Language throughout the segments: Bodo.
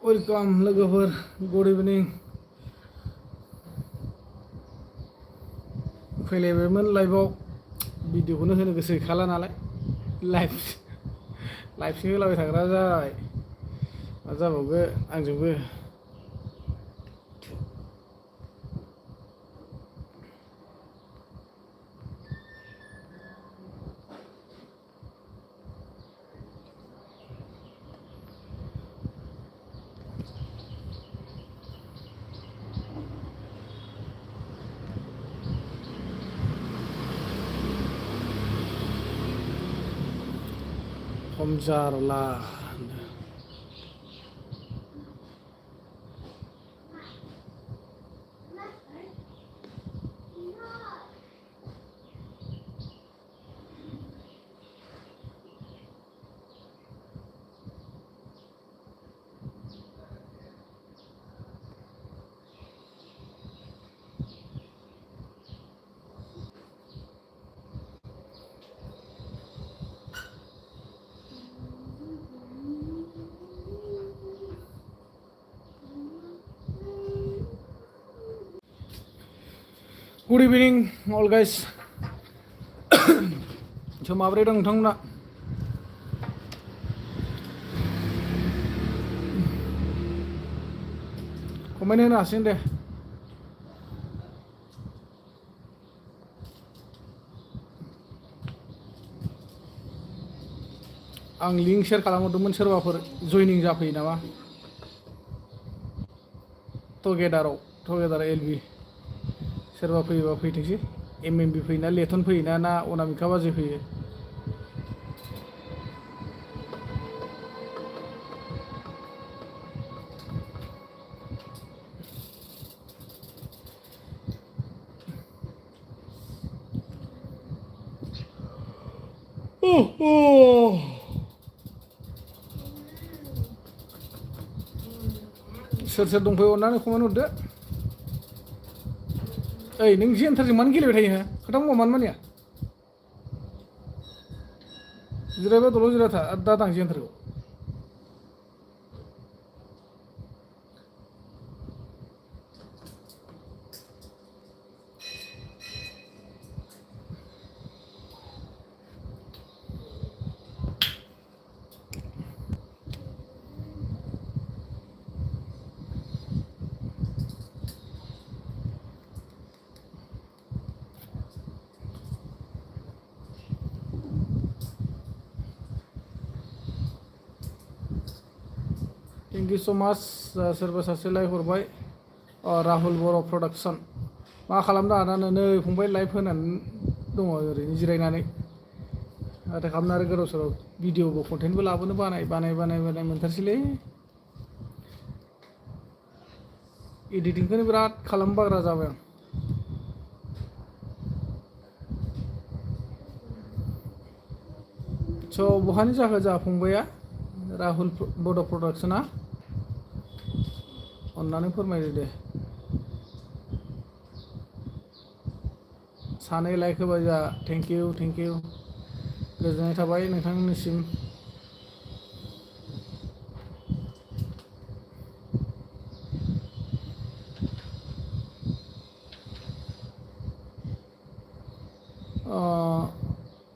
वेलकाम लोगोफोर गुड इभिनिं फैलायबायमोन लाइभआव भिडिअखौनो होनो गोसो गैखाला नालाय लाइभसो होलाबाय थाग्रा जाबाय मा जाबावगो आंजोंबो हमजारला गुड इभिनिं अल गाइस माबोरै दं नोंथांमोना कमेन्ट होनो हासिगोन दे आं लिंक शेयार खालामहरदोंमोन सोरबाफोर जयनिं जाफैयो नामा टुगेदार एलबि सोरबा फैयोबा फैथोंसै एमएमबि फैयोना लेथन फैयोना ना अनामिका बाजै फैयो सोर दंफैयो अननानै कमेन्ट हरदो ओइ नों जेन्टारजों मानो गेलेबाय थायो खोथा बुंबा मानो मानिया जिरायबा दल' जिरायना था दा दां जेन्टारखौ थेंक इउ स' माच सोरबा सासे लाइभ हरबाय राहुल बर' प्रडाक्सन मा खालामदों आदानो नै फंबाय लाइभ होनानै दङ ओरैनो जिरायनानै नाथाय खालामनो आरो गोदाव सोराव भिडिअबो कन्टेन्टबो लाबोनो बानाय मोनथारसैलै एडिटिंखौनो बिराद खालामनो बाग्रा जाबाय आं स' बहानि जाखो जोंहा फंबाया राहुल बर' प्रडाक्सना अन्नानै फोरमायदो दे सानै लाइक होबाय जा थेंक इउ गोजोननाय थाबाय नोंथांनिसिम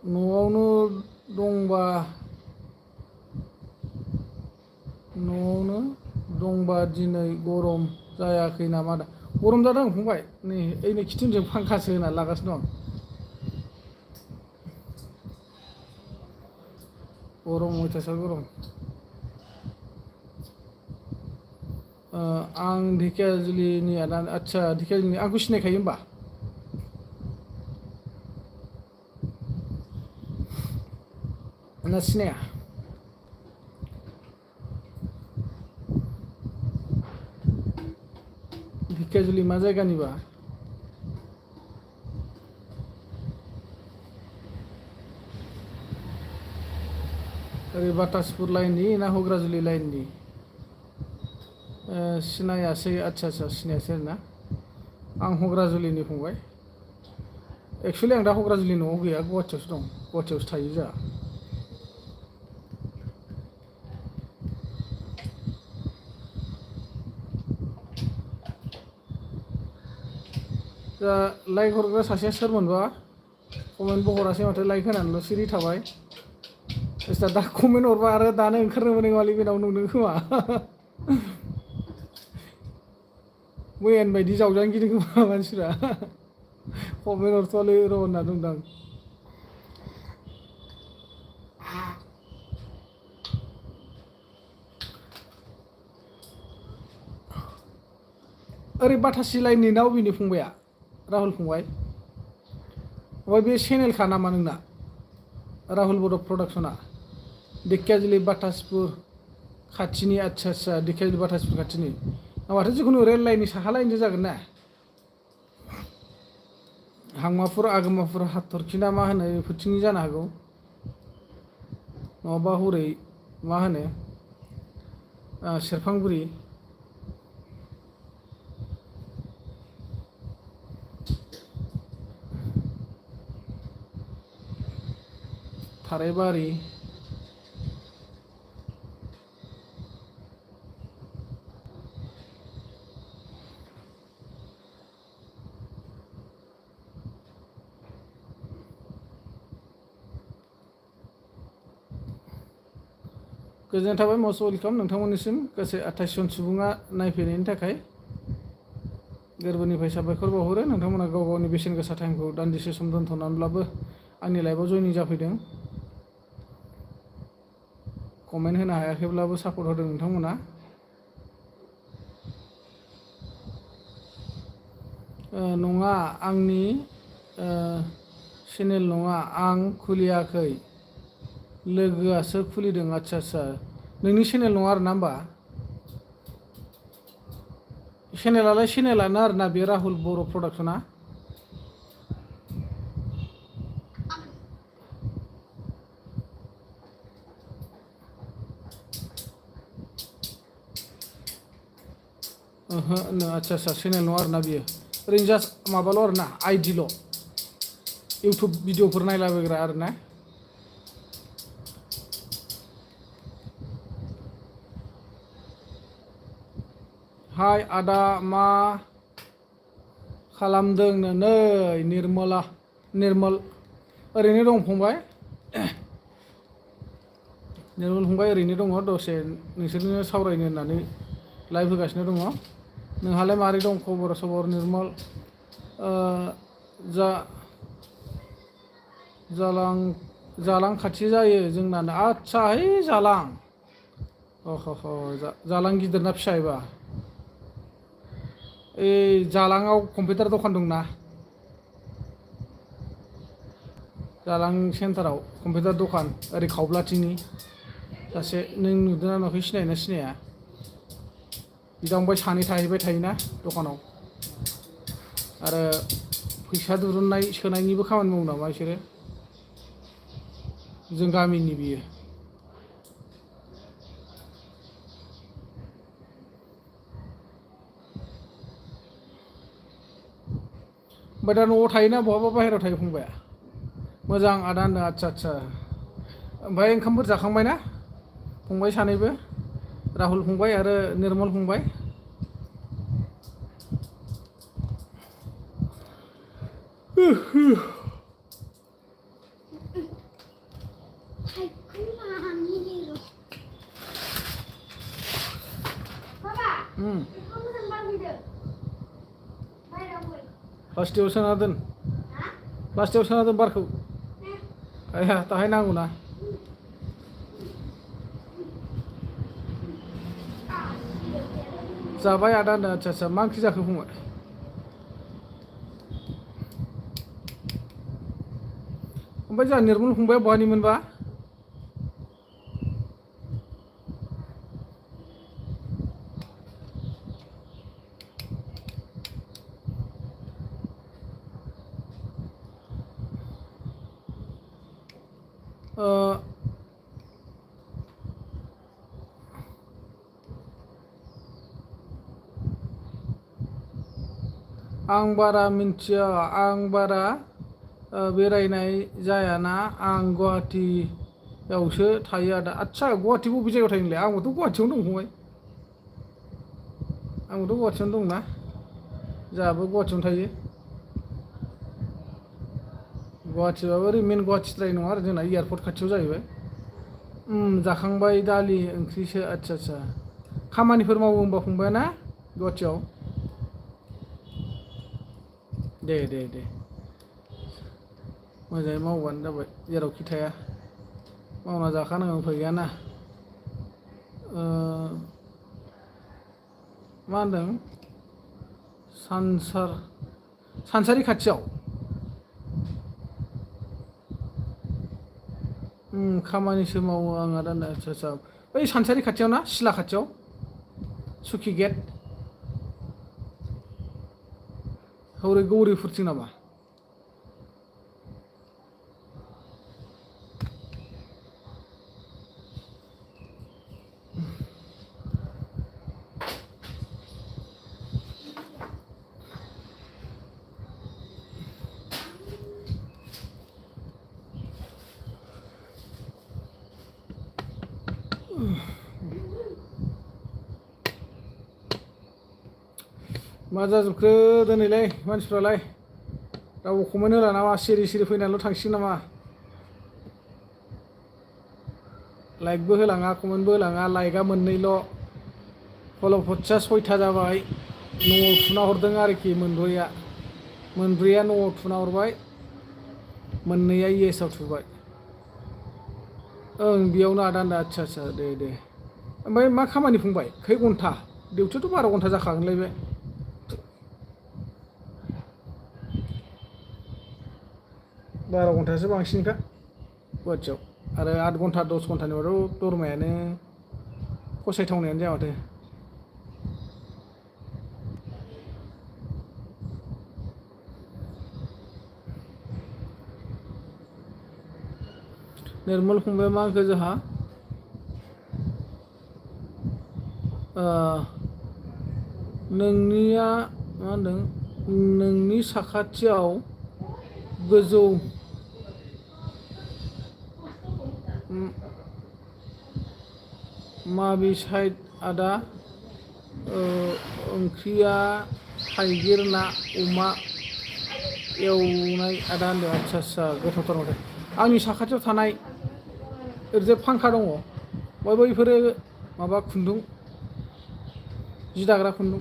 न'आवनो दंबा दिनै गरम जायाखै नामा दा गरम जादों फंबाय नै ओइनै किटचेनजों फांखासो होना लागासिनो दं गरम अयथासार गरम आं ढेकियाजुलिनि आदसा ढेकियाजुलिनि आंखौ सिनायखायो होमबा ना सिनाया ढेकियाजुलि मा जायगानिबा ओरै बातासपुर लाइननि ना हुग्राजुलि लाइननि सिनायासै आदसा सिनायासै आरोना आं हुग्राजुलिनि फंबाय एक्सुवेलि आं दा हुग्राजुलि न'आव गैया गुवाहाटियावसो दं गुवाहाटियावसो थायो जोंहा दा लाइक हरग्रा सासेया सोरमोनबा कमेन्टबो हरासै माथो लाइक होनानैल' सिरि थाबाय दा कमेन्ट हरबा आरो दानो ओंखारनो मोननाय नङालै बेनाव नंदों खोमा मैयानि बायदि जावजानो गिदों खोमा मानसिफ्रा कमेन्ट हरथ'वालै र' होनना दंदां ओरै बाथासि लाइननि ना अबेनि फंबाया राहुल फंबाय ओमफ्राय बे चेनेलखा नामा नोंना राहुल बर' प्रडाक्सना धेकियाजुलि बाथासपुर खाथिनि आच्छा आच्छा धेकियाजुलि बाथासपुर खाथिनि माथो जिखुनु रेल लाइननि साहा लाइनजों जागोन ना हांमाफुर आगोमाफुर हाथरखि ना मा होनो बेफोरथिंनि जानो हागौ नङाबा हरै मा होनो सेरफांगुरि थारायबारि गोजोननाय थाबाय मस्ट वेलकाम नोंथांमोननिसिम गासै 28 जन सुबुङा नायफैनायनि थाखाय गोरबोनिफ्राय साबायखर बावहरो नोंथांमोना गाव गावनि बेसेन गोसा टाइमखौ दान्दिसे सम दोनथ'नानैब्लाबो आंनि लाइभआव जयनिं जाफैदों कमेन्ट होनो हायाखैब्लाबो सापर्ट होदों नोंथांमोना नङा आंनि चेनेल नङा आं खुलियाखै लोगोआसो खुलिदों आच्छा आच्छा नोंनि चेनेल नङा आरोना होमबा चेनेलालाय चेनेलानो आरोना बे राहुल बर' प्रडाक्सना ओहो आच्छा आच्छा चेनेल नङा आरोना बियो ओरैनो जास्ट माबाल' आरोना आइडिल' इउटुब भिडिअफोर नायलाबायग्रा आरोना हाय आदा मा खालामदों नै निर्मल ओरैनो दं फंबाय निर्मल फंबाय ओरैनो दङ दसे नोंसोरनो सावरायनो होननानै लाइभ होगासिनो दङ नोंहालाय मारै दं खबर सबर निर्मल जालां खाथि जायो जोंना आच्छा है जालां जालां गिदिर ना फिसा एबा ओइ जालाङाव कम्पिउटार दखान दंना जालां सेन्टाराव कम्पिउटार दखान ओरै खावब्लाथिंनि सासे नों नुदोंना नुवाखै सिनायोना सिनाया बिदा फंबाय सानै थाहैबाय थायोना दखानाव आरो फैसा दिरुननाय सोनायनिबो खामानि मावो नामा बिसोरो जों गामिनि बियो ओमफ्राय दा न'आव थायोना बहाबा बाहेरायाव थायो फंबाया मोजां आदा होनदों आच्छा आच्छा ओमफ्राय ओंखामफोर जाखांबाय ना फंबाय सानैबो राहुल फंबाय आरो निर्मल फंबाय प्लास्टिकआव सोना दोन प्लास्टिकआव सोना दोन बारखौ आया दाहाय नांगौ ना जाबाय आदा होनदों आच्छा आच्छा मा ओंख्रि जाखो फंबाय ओमफ्राय जोंहा निर्मल फंबाया बहानिमोनबा आं बारा मिन्थिया आं बारा बेरायनाय जायाना आं गुवाहाटियावसो थायो आदा आच्छा गुवाहाटि बबे जायगायाव थायो नोंलाय आंबोथ' गुवाहाटियावनो दं फंबाय आंबोथ' गुवाहाटियावनो दंना जोंहाबो गुवाहाटियावनो थायो गुवाहाटिबाबो ओरै मेन गुवाहाटिद्राय नङा आरो जोंना एयारपर्ट खाथियाव जाहैबाय। जाखांबाय दालि ओंख्रिसो आदसा खामानिफोर मावो होमबा फंबाया ना गुवाहाटियाव? दे मोजाङै मावबानो जाबाय जेरावखि थाया मावना जाखानांगौ उफाय गैयाना। मा होनदों सानसारि खाथियाव खामानिसो मावो आंहा दा आदसा बै सानसारि खाथियाव ना सिला खाथियाव सुकि गेट हरै गौरिफुरथिं नामा? मा जाजोबखो दिनैलाय मानसिफ्रालाय रावबो कमेन्ट होला नामा? सिरि फैनानैल' थांसिगोन नामा? लाइकबो होलाङा कमेन्टबो होलाङा लाइकआ मोननैल' फल'फोर्सआ 6था जाबाय न'आव थुना हरदों आरोखि मोनब्रैया न'आव थुना हरबाय मोननैया येसआव थुबाय। बेयावनो आदा होनदों आदसा दे ओमफ्राय मा खामानि फंबाय खै घन्टा डिउटियाथ' 12 घन्टा जाखागोनलाय बे? 12 घन्टासो बांसिनखा गुवाहाटियाव आरो 8 घन्टा 10 घन्टानिबाथ' दरमायानो फसायथावनायानो जाया माथो। निर्मल फंबाया मा होनखो जोंहा नोंनिया मा होनदों नोंनि साखाथियाव गोजौ माबि साइड आदा ओंख्रिया थाइगिर ना अमा एवनाय आदा होनदों आदसा गोथावथार माथो। आंनि साखाथियाव थानाय ओरैजाय फांखा दङ बैफोरो माबा खुन्दुं जि दाग्रा खुन्दुं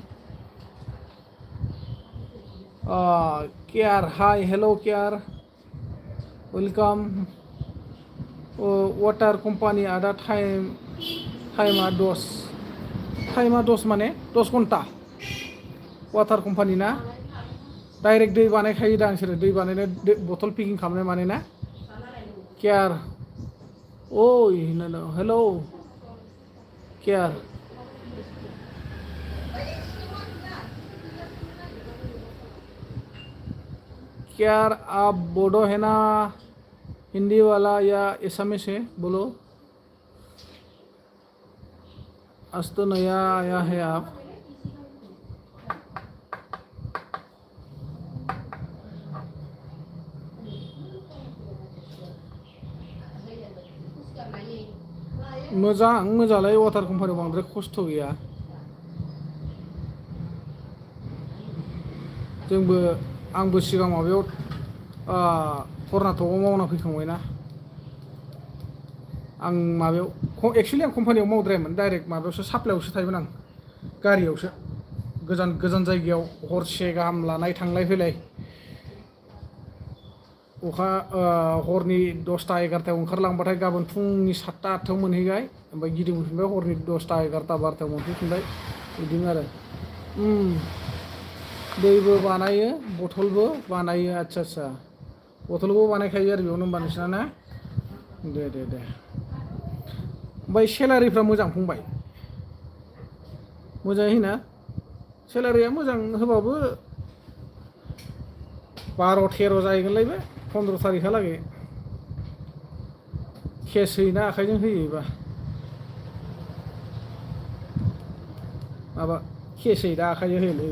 care hi hello' care welcome water company आदा टाइमा 10 माने 10 घन्टा वाटार कम्पानि ना डाइरेक्ट दै बानायखायो दा नोंसोरो दै बानायनाय बथल पेकिं खालामनाय माने ना केयार हेलौ केयार आप बोडो है ना हिंदी वाला या एसामिस है बोलो आज तो नया आया है आप मोजाङालाय वाटार कम्पानियाव बांद्राय खस्थ' गैया आंबो सिगां माबायाव कर्नाटकआव मावना फैखांबायना आं माबायाव एक्सुवेलि आं कम्पानियाव मावद्रायामोन डाइरेक्ट माबायावसो साप्लाइयावसो थायोमोन आं गारियावसो गोजान जायगायाव हरसे गाहाम लानाय थांलाय फैलाय हरनि 10टा 11टायाव ओंखारलांबाथाय गाबोन फुंनि 7टा 8टायाव मोनहैबाय ओमफ्राय गिदिंबोफिनबाय हरनि 10टा 11टा 12टायाव मोनफैफिनबाय बिदिनो आरो दैबो बानायो बथलबो बानायो आदसा बथलबो बानायखायो आरो बेयावनो होमबा नोंसिना ना दे ओमफ्राय सेलारिफ्रा मोजां फंबाय मोजाङै होयोना सेलारिया मोजां होबाबो 12-13 जाहैगोनलाय बे 15 तारिखहालागै केस होयोना आखाइजों होयोबा माबा केस होयोदा आखाइजों होयोलै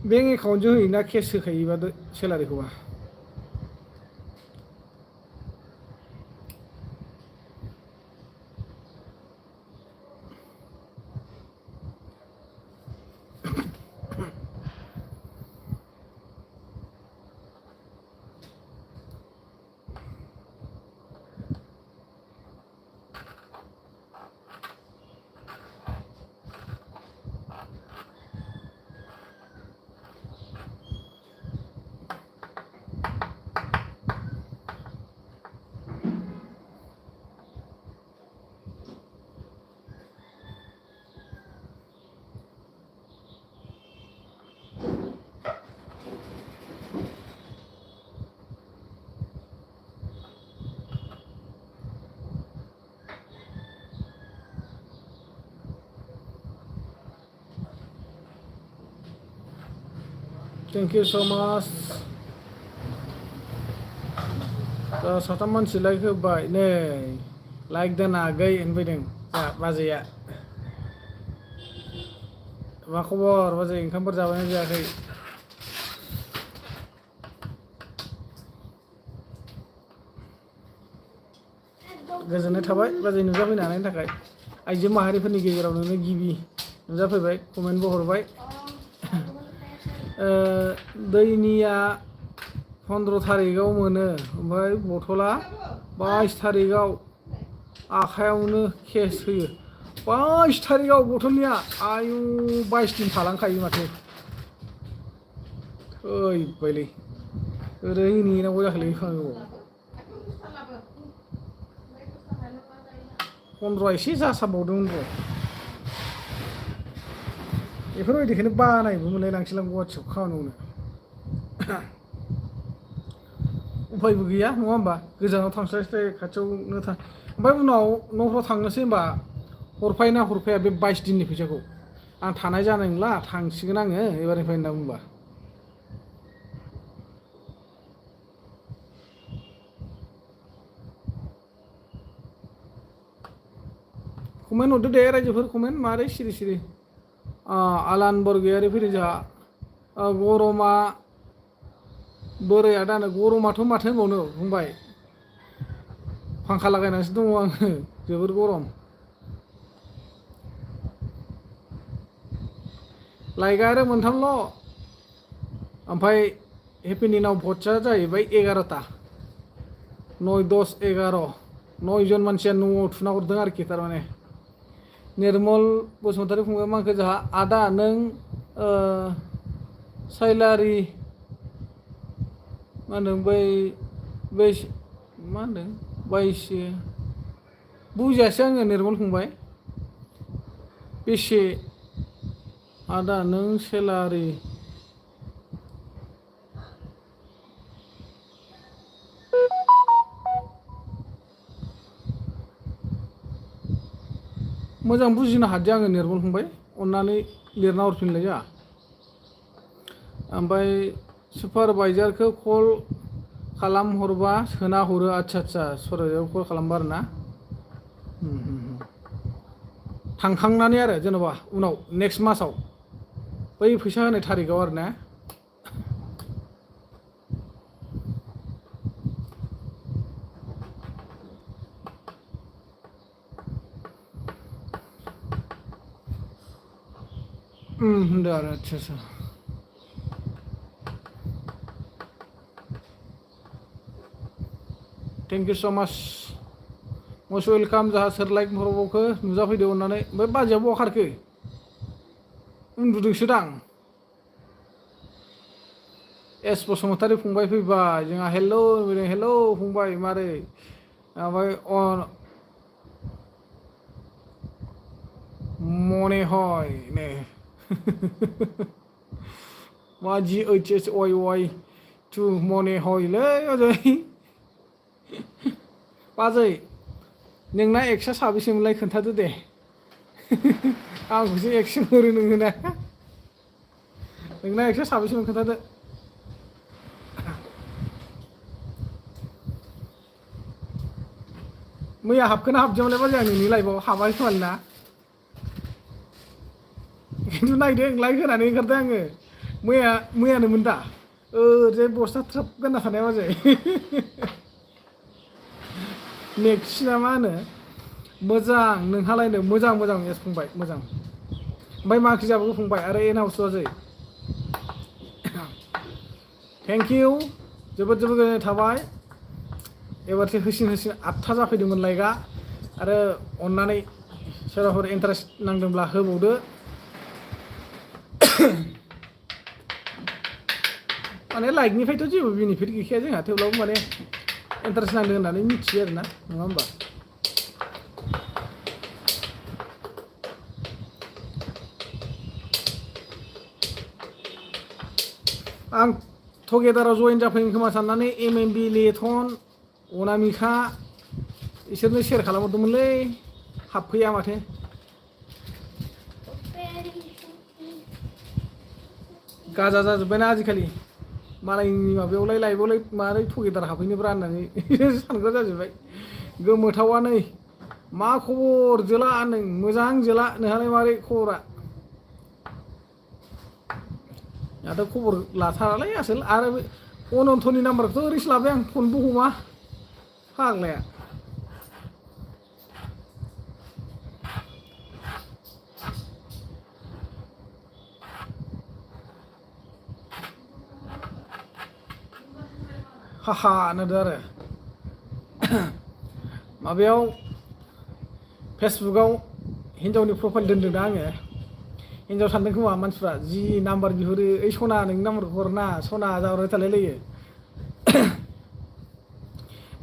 बेंक एकाउन्टजों होयोना केस होखायोबा सेलारिखौबा थेंक इउ स' माच दा साथाम मानसि लाइक होबाय नै लाइक दोना आगै होनफैदों बाजैया मा खबर बाजै ओंखामफोर जाबायना जायाखै गोजोननाय थाबाय बाजै नुजाफैनो हानायनि थाखाय आइजो माहारिफोरनि गेजेराव नोंनो गिबि नुजाफैबाय कमेन्टबो हरबाय दैनिया 15 थारिखआव मोनो ओमफ्राय बथला 22 थारिखआव आखायावनो केस होयो 22 थारिखआव बथलनिया आयु 22 दिन थालांखायो माथो थैबायलै ओरै नेनांगौ जाखोलै खानांगौ 15 एसे जासाबबावदोंमोन र' बेफोरबायदिखौनो बानायबो मोनलाय लांसैलां गुवाहाटियाव खामानि मावनो उफायबो गैया नङा होमबा गोजानाव थांस्लायस्लाय खाथियावनो थां ओमफ्राय उनाव न'फ्राव थांनोसै होमबा हरफायोना हरफाया बे 22 दिननि फैसाखौ आं थानाय जानाय नंला थांसिगोन आङो एबारनिफ्राय होनना बुंबा कमेन्ट हरदो दे रायजोफोर कमेन्ट मारै सिरि सिरि आलान बरगयारि फैदों जोंहा गरमा बोरै आदानो गरमाथ' माथो होनबावनो फंबाय फांखा लागायनानैसो दङ आङो जोबोर गरम लाइकआ आरो मोनथामल' ओमफ्राय हेपिनि नाव भटसा जाहैबाय 11ता 9, 10, 11 9 जन मानसिया न'आव थुना हरदों आरोखि थारमाने निर्मल बसुमतारी फंबाय मा होनखो जोंहा आदा नों साइलारि मा होनदों बै मा होनदों बायसे बुजियासै आङो निर्मल फंबाय बेसे आदा नों सेलारि मोजां बुजिनो हादों आङो निर्मल फंबाय अन्नानै लिरना हरफिनलाय जोंहा ओमफ्राय सुपारभाइजारखौ कल खालामहरबा सोना हरो आच्छा सुपारभाइजारखौ कल खालामबा आरो ना थांखांनानै आरो जेनेबा उनाव नेक्स्ट मासाव बै फैसा होनाय थारिखआव आरो ना होनदों आरो आच्छा थेंक इउ स' माच मस्ट वेलकाम जोंहा सोर लाइक हरबावखो नुजाफैदो अननानै ओमफ्राय बाजैया बहा खारखो उन्दुदोंसो दां एस बसुमतारी फंबाय फैबाय जोंहा हेलौ होनदों हेलौ फंबाय मारै ओमफ्राय मने हय ने मा GHSYY टु मने हयलै बाजै बाजै नोंना एक्सआ साबेसेमोनलाय खोन्थादो दे आंखौसो एक्स हरो नोङो ना नोंना एक्सआ साबेसेमोन खोन्थादो मैया हाबखोना हाबदियामोनलाय बाजै आं नोंनि लाइफआव हाबाखै खोमालै ना खिन्थु नायदों लाइक होनानै ओंखारदों आङो मैयानोमोन दा ओरैजाय बस्था ट्राप गानना थानाया बाजै नेक्सि ना मा होनो मोजां नोंहालायनो मोजां एस फंबाय मोजां ओमफ्राय मा ओंख्रि जाबोखो फंबाय आरो एनाउस बाजै थेंक इउ जोबोद गोजोननाय थाबाय एबारसो होसिन 8था जाफैदोंमोन लाइकआ आरो अन्नानै सोरबाफोर इन्टारेस्ट नांदोंब्ला होबावदो माने लाइकनिफ्रायथ' जेबो बेनिफिट गैखाया जोंहा थेवब्लाबो माने इन्टारेस्ट नांदों होननानै मिथियो आरोना नङा होमबा आं टगेदाराव जइन जाफैगोन खोमा साननानै MMB लेथन अनामिका इसोरनो शेयार खालामहरदोंमोनलै हाबफैया माथो गाजा जाजोब्बायना आजिखालि मालायनि माबायावलाय लाइभआवलाय मारै टुगेदार हाबफैनोब्रा होननानै सानग्रा जाजोब्बाय गोमोथावा नै मा खबर जोला नों मोजां जोला नोंहालाय मारै खबरा दाथ' खबर लाथारालाय आसोल आरो अनन्तनि नाम्बारखौथ' ओरैसो लाबाय आं फनबो हमा फाग्लाया हाहा होनदो आरो माबायाव फेसबुकाव हिन्जावनि प्रफाइल दोनदों दा आङो हिन्जाव सानदों खोमा मानसिफ्रा जि नाम्बार बिहरो ओइ सना नोंनि नाम्बारखौ हरना सना जाहरबाय थालायलायो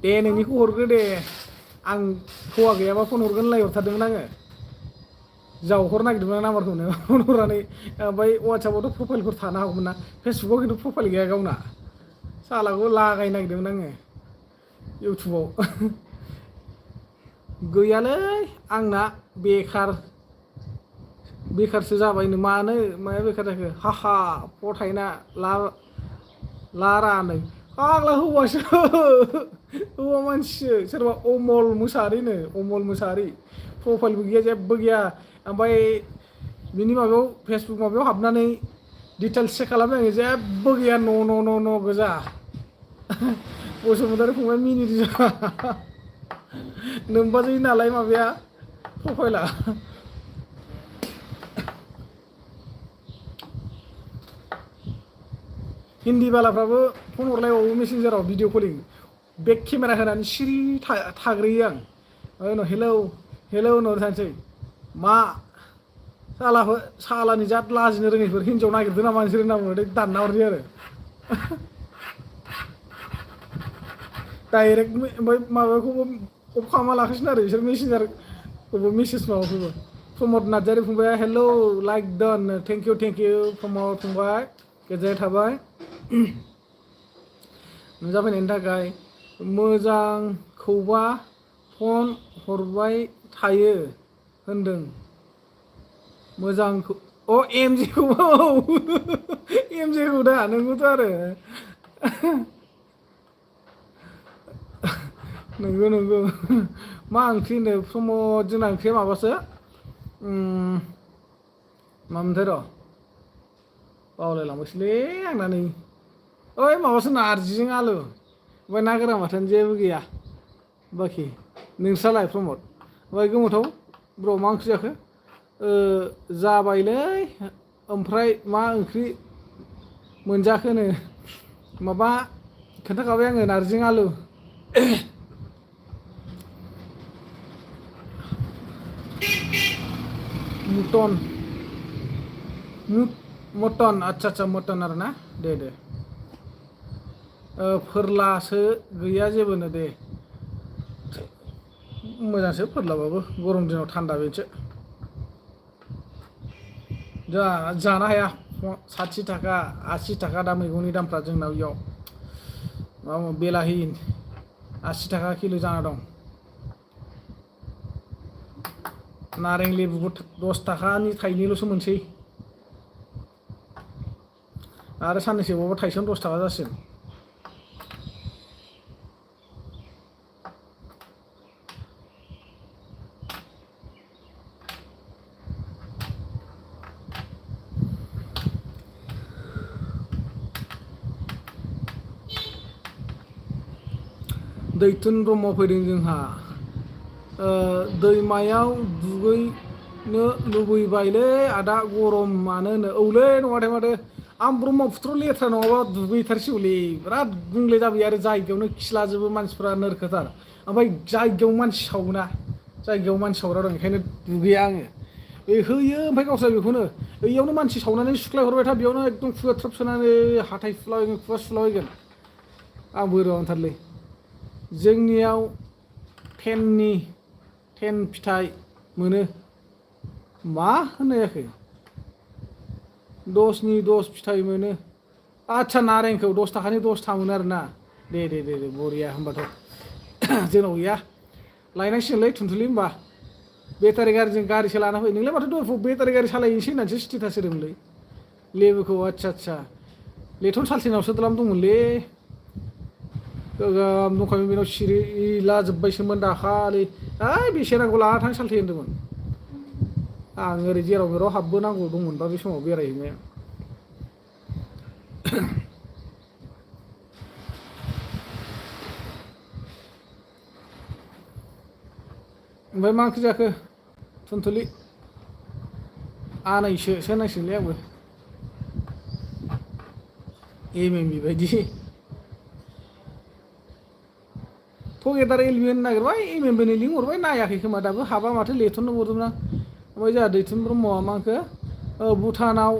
दे नोंनिखौ हरग्रो दे आं हौवा गैयाबा फन हरगोन होनलाय हरथारदोंमोन आङो जावहरनो नागिरदोंमोन आं नाम्बारखौनो फन हरनानै ओमफ्राय वाट्सएपआवथ' प्रफाइलफोर थानो हागौमोन ना फेसबुकाव खिन्थु प्रफाइल गैया गावना सालाखौ लागायनो नागिरदोंमोन आङो इउटुबाव गैयालै आंना बेखारसो जाबायनो मानो माया बेखार जाखो हाहा फथायना लारानो फाग्ला हौवासो हौवा मानसिसो सोरबा अमल मोसाहारिनो अमल मोसाहारि प्रफाइलबो गैया जेबो गैया ओमफ्राय बिनि माबायाव फेसबुक माबायाव हाबनानै डिटेल्स चेक खालामबाय आङो जेबो गैया न' गोजा बसुमतारी फंबाय मिनिदों नोमबाजै नालाय माबाया प्रफाइला हिन्दी बालाफ्राबो फन हरलायबावो मेसेन्जाराव भिडिअ कलिं बेक केमेरा होनानै सिरि थाग्रोयो आं उनाव हेलौ होनहर थानोसै मा सालानि जात लाजिनो रोङैफोर हिन्जाव नागिरदों नामा नोंसोर होनना बुंनानै दानना हरसै आरो डाइरेक्ट ओमफ्राय माबाखौबो अफ खालामना लाखासिनो आरो बिसोर मेसेन्जारखौबो मेसेज माबाखौबो प्रमद नार्जारि फंबाया hello like done thank you Pramod फंबाय गोजोननाय थाबाय नुजाफैनायनि थाखाय मोजांखौबा फन हरबाय थायो होनदों मोजांखौ एमजेखौबो एमजेखौ दा नोंगौथ' आरो नंगौ मा ओंख्रि होनो प्रमद जोंना ओंख्रिया माबासो मामोनथाय र' बावलायलांबायसोलै आंना नै ओइ माबासो नारजिजों आलु ओमफ्राय ना गोरान बाथोन जेबो गैया बाखि नोंस्रालाय प्रमद ओमफ्राय गोमोथाव ब्र' मा ओंख्रि जाखो जाबायलै ओमफ्राय मा ओंख्रि मोनजाखोनो माबा खोन्थाखाबाय आङो नारजिजों आलु मटन आच्छा मटन आरो ना दे फोरलासो गैया जेबोनो दे मोजांसो फोरलाबाबो गरम दिनाव थान्दा बेसो जानो हाया 60 थाखा 80 थाखा दा मैगंनि दामफ्रा जोंनाव इयाव माबा बेलाहि 80 थाखा किल' जाना दं नारें लेबुबो 10 थाखानि थाइनैल'सो मोनसै आरो साननैसो बावबा थाइसेयावनो 10 थाखा जासिगोन दैथुन ब्रह्म फैदों जोंहा दैमायाव दुगैनो लुबैबायलै आदा गरमानो औलै नङाथाय माथो आं ब्रह्मपुत्र लेथ्रा नङाबा दुगैथारसिगौलै बिराद गुंले जाबाय आरो जायगायावनो खिलाजोबो मानसिफ्रा नोरखोथार ओमफ्राय जायगायाव मानसि सावोना जायगायाव मानसि सावग्रा दं ओंखायनो दुगैया आङो होयो ओमफ्राय गावस्रा बेखौनो बैयावनो मानसि सावनानै सुख्लाय हरबाय था बेयावनो एकदम खुगा थ्रोब सोनानै हाथाय सुलाबायगोन खुगा सुलाबायगोन आं बोरैबा मोनथारलै जोंनियाव 10 फिथाइ मोनो मा होननाय जाखो 10नि 10 फिथाइ मोनो आच्छा नारेंखौ 10 थाखानि 10 था मोनो आरोना दे बरिया होमबाथ' जोंनाव गैया लायनांसिगोनलै थुनथुलि होमबा बेटारि गारिजों गारिसो लाना फै नोंलाय माथो दहाय बेटारि गारि सालायनोसै होननानैसो स्टेटास होदोंमोनलै लेबुखौ आदसा लेथन साल्थिनावसो द्लाम दंमोनलै गोगोम दंखायोमोन बेनाव सिरिला जोब्बायसोमोन दाखालि ओइ बेसे नांगौ लाना थां साल्थि होन्दोंमोन आं ओरै जेराव मेराव हाबबोनांगौ दंमोनबा बे समाव बेरायहैनाया ओमफ्राय मा ओंख्रि जाखो थुनथुलि आनैसो होनांसिगोनलै आंबो एमएमबि बायदि टगेदार एलबि होनो नागिरबाय एमएमबिनि लिंक हरबाय नायाखै खोमा दाबो हाबा माथो लेथननो हरदोंमोन आं ओमफ्राय जोंहा दैथुन ब्रह्मआ मा होनखो भुटानाव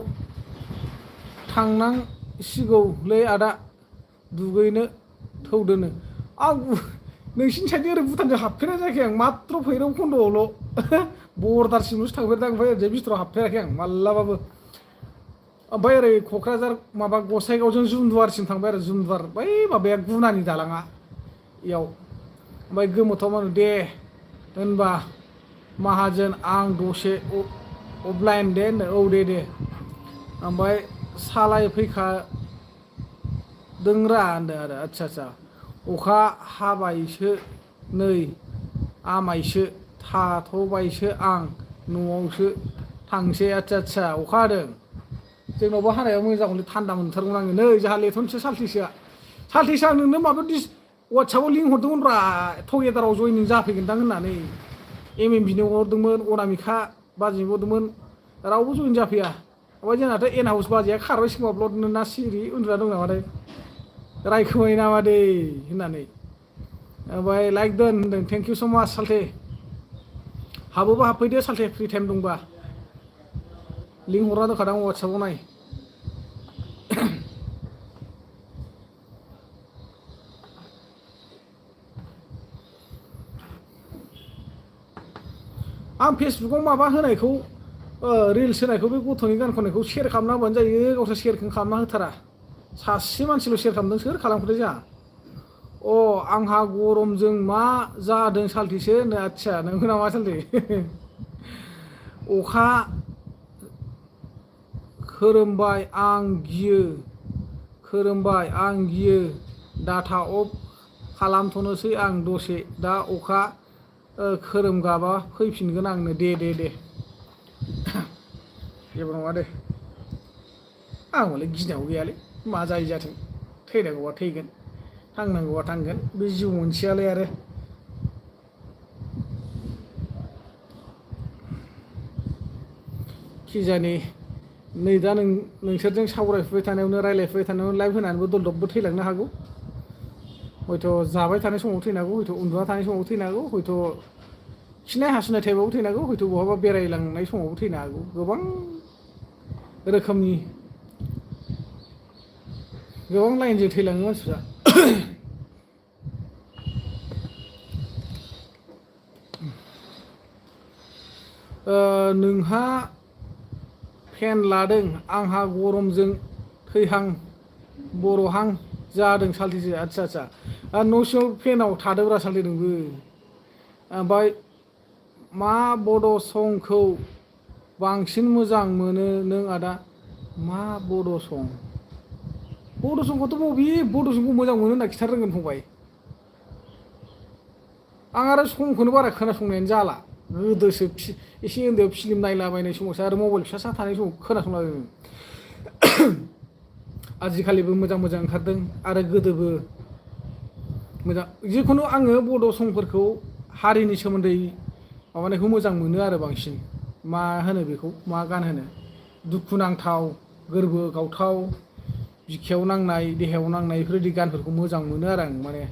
थांनांसिगौलै आदा दुगैनो थौदोनो आं नोंसिनि साइडनि ओरै भुटानजों हाबफेरनाय जायाखै आं मात्र भैरब खन्द'आवल' बर्डारसिमल'सो थांफेरदों ओमफ्राय ओरैजाय बिथोराव हाबफेराखै आं मालाबाबो ओमफ्राय ओरै क'क्राझार माबा गसाइगावजों जुमदुवारसिम थांबाय आरो जुमदुवार बै माबाया गुनानि दालाङा इयाव ओमफ्राय गोमोथाव मा होनो दे होनबा माहाजोन आं दसे अफलाइन दे होनो औ दे ओमफ्राय सालाय फैखादोंरा होनदों आरो आदसा अखा हाबायसो नै आमायसो थाथ'बायसो आं न'आवसो थांसै आदसा अखा हादों जोंनावबो हानायाव मोजां जागौलै थान्दा मोनथारगौमोन आङो नै जोंहा लेथनसो साल्थिसोआ आं नोंनो माबा वाट्सएपआव लिंक हरदोंमोनब्रा टगेदाराव जयनिं जाफैगोनदां होननानै एमएमबिनो हरदोंमोन अनामिका बाजैनोबो हरदोंमोन रावबो जयन जाफैया ओमफ्राय जोंनाथ' एन हाउस बाजैया खारबाय खोमा ब्लडनो ना सिरि उन्दुना दं नामाथाय रायखोमायो नामा दे होननानै ओमफ्राय लाइक दोन होनदों थेंक इउ स' माच साल्थे हाबोबा हाबफैदो साल्थे फ्रि टाइम दंबा लिंक हरना दोनखादों वाट्सएपआव नाय आं फेसबुकाव माबा होनायखौ रिल्स होनायखौ बे गथ'नि गान खननायखौ शेयार खालामना होबानो जायो गावसोर शेयारखौनो खालामना होथारा सासे मानसिल' शेयार खालामदों सोर खालामखोथाय जोंहा आंहा गरमजों मा जादों साल्थेसो होनो आदसा नोंगौ नामा साल्थे अखा खोरोमबाय आं गियो डाटा अफ खालामथ'नोसै आं दसे दा अखा खोरोमगाबा फैफिनगोन आंनो दे जेबो नङा दे आं हले गिनांगौ गैयालै मा जायो जाथों थैनांगौबा थैगोन थांनांगौबा थांगोन बे जिउ मोनसेयालाय आरो खिजानि नै दा नोंसोरजों सावरायफुबाय थानायावनो रायज्लायफुबाय थानायावनो लाइभ होनानैबो दलदबबो थैलांनो हागौ हयथ' जाबाय थानाय समाव थैनो हागौ हयथ' उन्दुना थानाय समाव थैनो हागौ हयथ' खिनाय हासुनाय टाइमावबो थैनो हागौ हयथ' बहाबा बेरायलांनाय समावबो थैनो हागौ गोबां रोखोमनि गोबां लाइनजों थैलाङो मानसिफ्रा नोंहा फेन लादों आंहा गरमजों थैहां बर'हां जादों साल्थेसो आदसा न' सिङाव फेनाव थादोब्रा साल्थे नोंबो ओमफ्राय मा बड' संखौ बांसिन मोजां मोनो नों आदा मा बड' संखौथ' बबे बड' संखौ मोजां मोनो होनना खिथानो रोंगोन फंबाय आं आरो संखौनो बारा खोनासंनायानो जाला गोदोसो एसे उन्दैयाव फिल्म नायलाबायनाय समावसो आरो मबाइल फिसा थानाय समाव खोनासंलाबायोमोन आजिखालिबो मोजां ओंखारदों आरो गोदोबो मोजां जिखुनु आङो बड' संफोरखौ हारिनि सोमोन्दै माबानायखौ मोजां मोनो आरो बांसिन मा होनो बेखौ मा गान होनो दुखु नांथाव गोरबो गावथाव बिखायाव नांनाय देहायाव नांनाय बेफोरबायदि गानफोरखौ मोजां मोनो आरो आं माने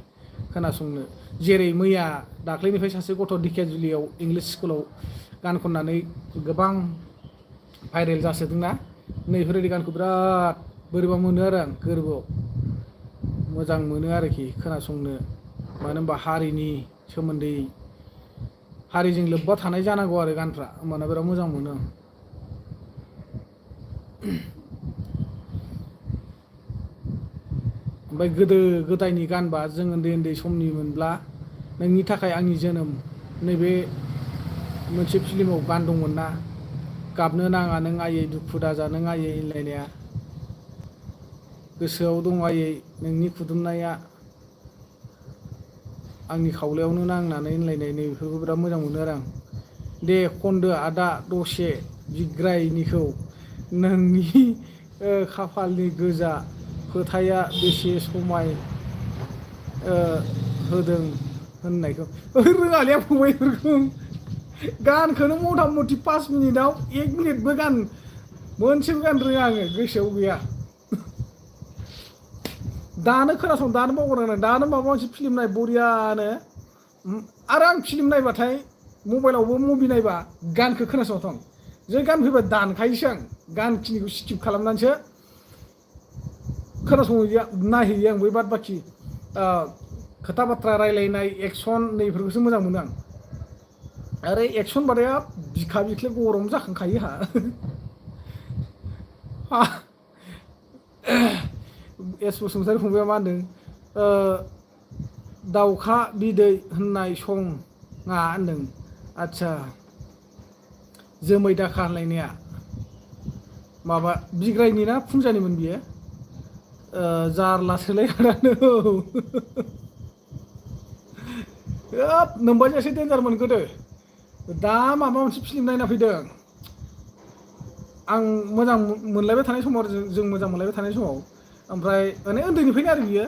खोनासंनो जेरै मैया दाख्लैनिफ्राय सासे गथ' दिकेजुलियाव इंलिस स्कुलाव गान खननानै गोबां भाइरेल जासोदोंना नैफोरबायदि गानखौ बिराद बोरैबा मोनो आरो आं गोरबोआव मोजां मोनो आरोखि खोनासंनो मानो होनबा हारिनि सोमोन्दै हारिजों लोब्बा थानाय जानांगौ आरो गानफ्रा होमबाना बिराद मोजां मोनो ओमफ्राय गोदो गोदायनि गानबा जों उन्दै समनि मोनब्ला नोंनि थाखाय आंनि जोनोम नैबे मोनसे फिल्माव गान दंमोन ना गाबनो नाङा नों आयै दुखु दाजा नों आयै होनलायनाया गोसोआव दं आयै नोंनि खुदुमनाया आंनि खावलायावनो नांनानै होनलायनाय नै बेफोरखौ बिराद मोजां मोनो आरो आं दे खनदो आदा दसे बिग्रायनिखौ नोंनि खाफालनि गोजा फोथाया बेसे समाय होदों होननायखौ रोङालै आं फंबाय बेफोरखौ गानखौनो मथा मथि 5 मिनिटाव 1 मिनिटबो गान मोनसेबो गान रोङा आङो गोसोआव गैया दानो खोनासं दानो बावगारनानै दानो माबा मोनसे फिल्म नाय बरियानो आरो आं फिल्म नायबाथाय मबाइलावबो मुभि नायबा गानखौ खोनासंथां जे गान फैबा दानखायोसो आं गानखिनिखौ स्किप खालामनानैसो खोनासंहैयो नायहैयो आं बै बाद बाखि खोथा बाथ्रा रायलायनाय एक्सन नैफोरखौसो मोजां मोनो आं आरो एक्सन बाथाय बिखा बिख्लो गरम जाखांखायो हा एस बसुमतारी फंबाया मा होनदों दाउखा बिदै होननाय सङा होनदों आदसा जोमै दाखा होनलायनाया माबा बिग्रायनि ना फुंजानिमोन बियो जारलासोलाय आदानो हाब नोमबाजैयासो डेन्जारमोन गोदो दा माबा मोनसे फिल्म नायना फैदों आं मोजां मोनलायबाय थानाय समाव जों मोजां मोनलायबाय थानाय समाव ओमफ्राय माने उन्दैनिफ्रायनो आरो बियो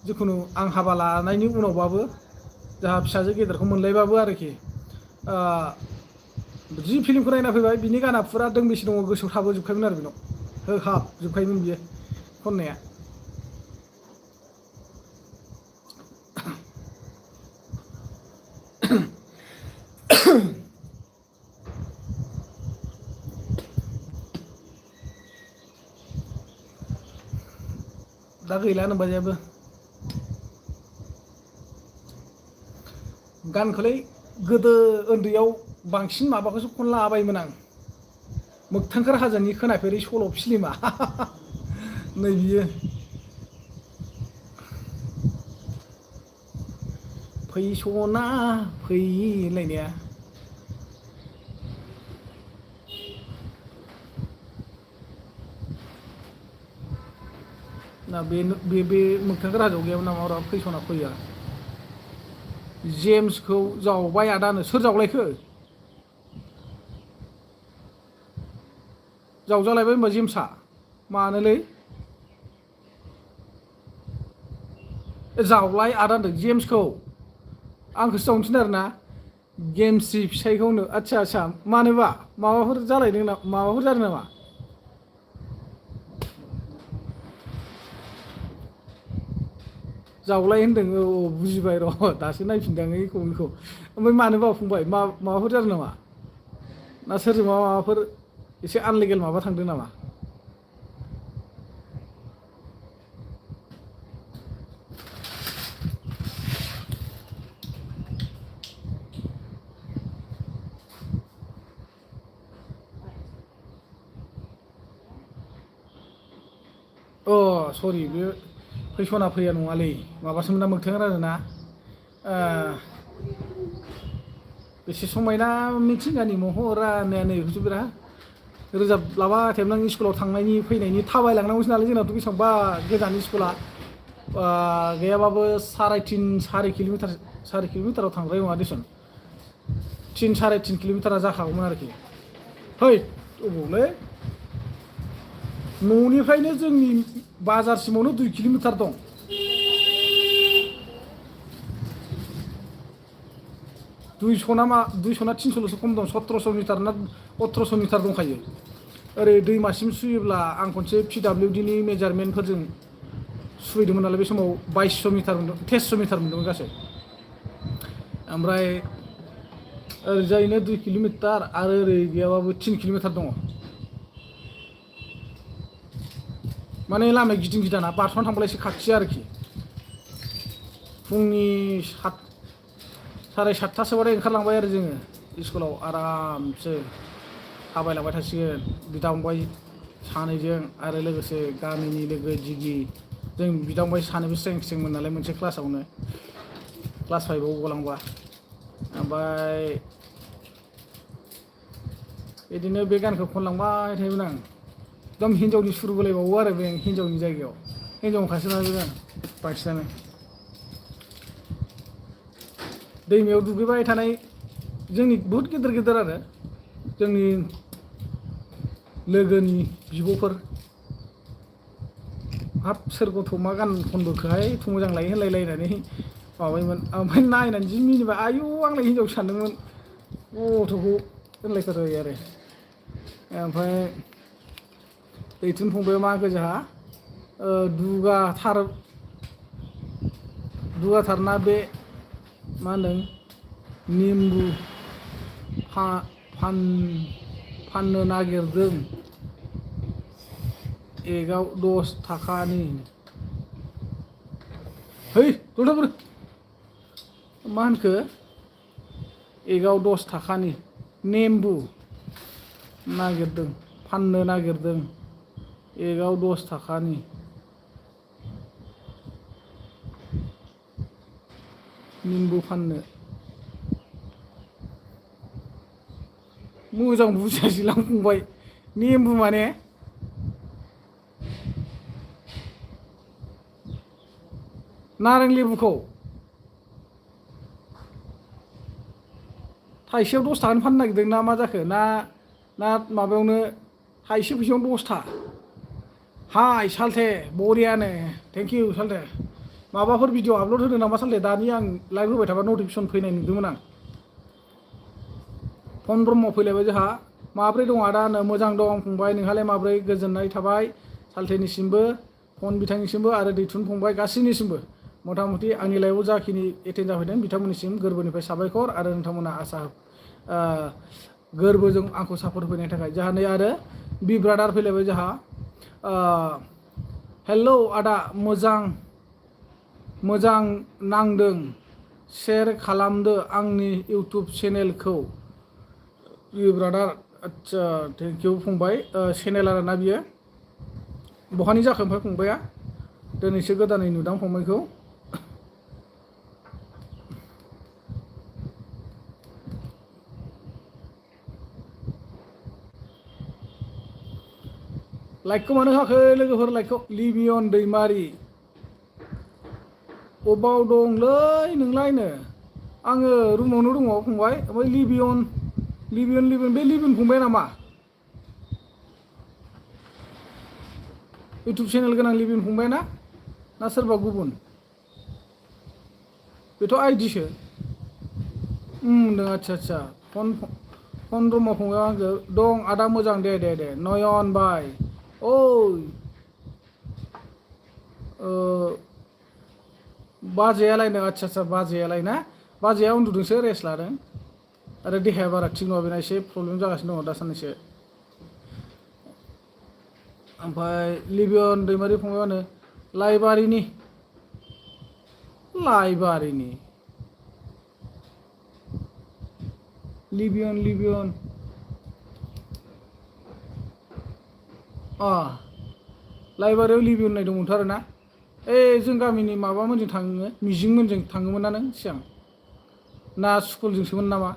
जिखुनु आं हाबा लानायनि उनावबाबो जोंहा फिसाजो गेदेरखौ मोनलायबाबो आरोखि जि फिल्मखौ नायना फैबाय बिनि गाना फुरा दोंबेसे दङ गोसोआव थाबोजोबखायोमोन आरो बेनाव होहाबजोबखायोमोन बियो खननाया दा गैला नोमबाजैयाबो गानखौलाय गोदो उन्दैयाव बांसिन माबाखौसो खनलाबायोमोन आं मोगथांखोर हाजोनि खोनाफेरै सल' फिल्मा नै बियो फै सना फै होनलायनाया ना बे मोगथांखोर हाजोआव गैयामोन नामा र' फै सना फैया जेम्सखौ जावबाय आदानो सोर जावलायखो जावजालायबाय होनबा जेम्सआ मानोलै जावलाय आदा होनदों जेम्सखौ आंखौसो जावनो थिनदों आरोना गेमस्रि फिसाइखौनो आदसा आदसा मानोबा माबाफोर जालायदों ना माबाफोर जादों नामा जावलाय होनदों औ बुजिबाय र' दासो नायफिनदों एखौ ओमफ्राय मानोबा फंबाय माबाफोर जादों नामा ना सोरजोंबा माबाफोर एसे आनलिगेल माबा थांदों नामा सरि बे फैसना फैया नङालै माबासोमोन ना मोगथां रानो ना बेसे समायना मिथिंगानि महरा होननाया नै बेखौसो बिराद रोजाबलाबाय थायोमोन आं स्कुलाव थांनायनि फैनायनि थाबायलांनांगौसो नालाय जोंनाथ' बेसेबांबा गोजाननि स्कुला गैयाबाबो साराय किल'मिटाराव थांद्राय नङा देसन 3-3.5 किल'मिटारा जाखागौमोन आरोखि है अबावलै न'निफ्रायनो जोंनि बाजारसिमावनो 2 किल'मिटार दं 200 ना 300ल'सो खम दं 1700 मिटार ना 1800 मिटार दंखायो ओरै दैमासिम सुयोब्ला आं खनसे PWD नि मेजारमेन्टफोरजों सुहैदोंमोन नालाय बे समाव 2200 मिटार मोनदों 2300 मिटार मोनदोंमोन गासै ओमफ्राय ओरैजायनो 2 किल'मिटार आरो ओरै गैयाबाबो 3 किल'मिटार दङ माने लामाया गिदिं गिदाना बारस'ना थांब्ला एसे खाथि आरोखि फुंनि 7:30 ओंखारलांबाय आरो जोङो स्कुलाव आरामसे थाबायलांबाय थासिगोन बिदा फंबाय सानैजों आरो लोगोसे गामिनि लोगो दिगि जों बिदा फंबाय सानैबो स्रें स्रेंमोन नालाय मोनसे क्लासावनो क्लास 5आव गलांबा ओमफ्राय बिदिनो बे गानखौ खनलांबाय थायोमोन आं एकदम हिन्जावनि सुर बोलायबावो आरो बे हिन्जावनि जायगायाव हिन्जाव खासोना बे बांसिनानो दैमायाव दुगैबाय थानाय जोंनि बहुत गिदिर गिदिर आरो जोंनि लोगोनि बिब'फोर हाब सोर गथ' मा गान खनबोखोहाय एथ' मोजां लायो होनलायलायनानै माबायोमोन ओमफ्राय नायनानै जि मिनिबाय आयौ आंलाय हिन्जाव सानदोंमोन गथ'खौ होनलायथारो आरो ओमफ्राय दैथुन फंबाया मा होखो जोंहा दुगाथारना बे मा होनदों निम्बु फाननो नागिरदों एगाव 10 थाखानि है जलदाबोर मा होनखो एगाव 10 थाखानि नेम्बु नागिरदों फाननो नागिरदों एगाव 10 थाखानि निम्बु फाननो मोजां बुजियासैलां फंबाय नेम्बु माने नारें लेबुखौ थाइसेयाव 10 थाखानि फाननो नागिरदों ना मा जाखो ना माबायावनो थाइसे फैसायावनो 10 था हाय सालथे बरियानो थेंक इउ सालथे माबाफोर भिडिअ आपल'ड होदों नामा सालथे दानि आं लाइभ होबाय थाबा नटिफिकेसन फैनाय नुदोंमोन आं फन ब्रह्म फैलायबाय जोंहा माब्रै दं आदा मोजां दं फंबाय नोंहालाय माब्रै गोजोननाय थाबाय सालथेनिसिमबो फन बिथांनिसिमबो आरो दैथुन फंबाय गासैनिसिमबो मथा मथि आंनि लाइभआव जाखिनि एटेन्ड जाफैदों बिथांमोननिसिम गोरबोनिफ्राय साबायखर आरो नोंथांमोना गोरबोजों आंखौ सापर्ट होफैनायनि थाखाय जोंहा नै आरो बि ब्रादार फैलायबाय जोंहा हेलौ आदा मोजां नांदों शेयार खालामदो आंनि इउटुब चेनेलखौ बि ब्रादार आदसा थेंक इउ फंबाय चेनेल आरोना बियो बहानि जाखो ओमफ्राय फंबाया दिनैसो गोदानै नुदां फंबायखौ लाइकखौ मानो होआखै लोगोफोर लाइकखौ लिबियन दैमारि अबाव दंलै नोंलायनो आङो रुमावनो दङ फंबाय ओमफ्राय लिबियन बे लिबियन फंबाय नामा इउटुब चेनेल गोनां लिबियन फंबाय ना सोरबा गुबुन बेथ' आइडिसो आदसा फन रुमाव फंबाय आंजों दं आदा मोजां दे नयन बाय बाजैयालायनो आदसा बाजैयालाय ना बाजैया उन्दुदोंसो रेस्ट लादों आरो देहाया बारा थिग नङा बेना एसे प्रब्लेम जागासिनो दङ दासाननैसो ओमफ्राय लिबियन दैमारि फंबायानो लाइबारिनि लिबियन लाइबारियाव लिबियन होननाय दंमोनथ' आरो ना जों गामिनि माबामोनजों थाङो मिजिंमोनजों थाङोमोन ना नों सिगां ना स्कुलजोंसोमोन नामा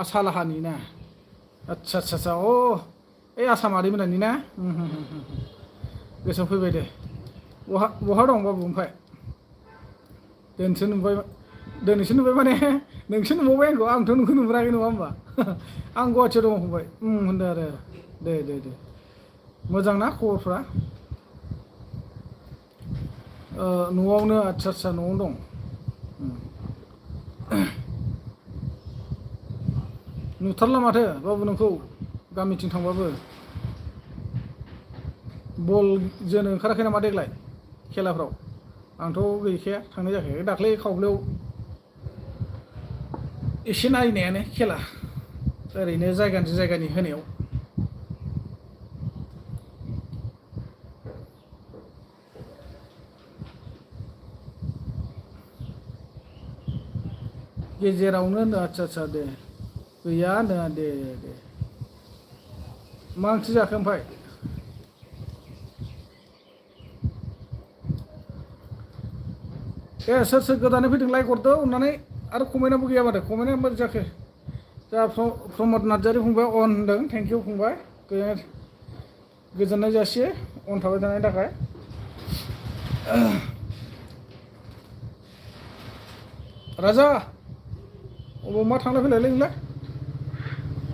आसालाहानि ना आदसा आसामारि मोनानि ना गोसोआव फैबाय दे बहा दं बाबु ओमफ्राय दिनैसो नुबाय माने नोंसो नुबावबाय आंखौ आंथ' नोंखौ नुबोराखै नङा होमबा आं गुवाहाटियाव दङ फंबाय होनदों आरो दे मोजां ना खबरफ्रा न'आवनो आदसा न'आवनो दं नुथारला माथो बाबु नोंखौ गामिथिं थांबाबो बल जोनो ओंखाराखै नामा देग्लाय खेलाफ्राव आंथ' गैखाया थांनाय जायाखै दाख्लै खावब्लायाव एसे नायनायानो खेला ओरैनो जायगानि होनायाव गेजेरावनो होनो आदसा दे गैया होनो दे मा ओंख्रि जाखो ओमफ्राय दे सोर सोर गोदानै फैदों लाइक हरदो अननानै आरो कमेन्टआबो गैया माथो कमेन्टआ बोरै जाखो जा प्रमद नार्जारि फंबाय अन होनदों थेंक इउ फंबाय गोजोननाय जासियो अन थाबाय थानायनि थाखाय राजा अबाव मा थांलाय फैलायलै नोंलाय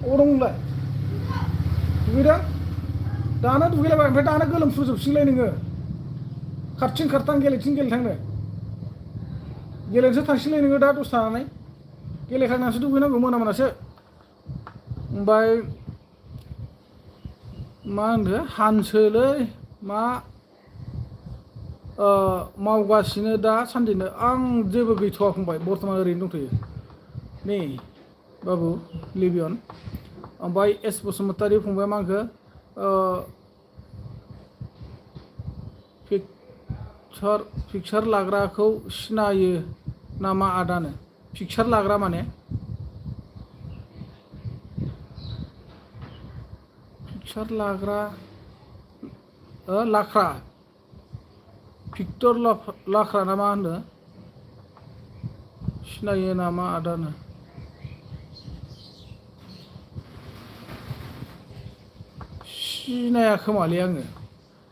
अबाव दं नोंलाय दुगैदों दानो दुगैलायबाय ओमफ्राय दानो गोलोमफ्रुजोबसिगोनलाय नोङो खारथिं खारथां गेलेथिं गेलेथांनो गेलेनोसो थांसिगोनलाय नोङो दा दसे थानानै गेलेखांनानैसो दुगैनांगौ मोना मोनासो ओमफ्राय मा होनदो हानसोलै मा मावगासिनो दा सान्दिनो आं जेबो गैथ'वा फंबाय बर्थमान ओरैनो दंथ'यो नै बाबु लिबियन ओमफ्राय एस बसुमतारी फंबाय मा होनखो पिकचार लाग्राखौ सिनायो नामा आदानो पिकचार लाग्रा माने पिकचार लाग्रा लाख्रा भिक्टर लाख्रा ना मा होनो सिनायो नामा आदानो सिनाया खोमालै आङो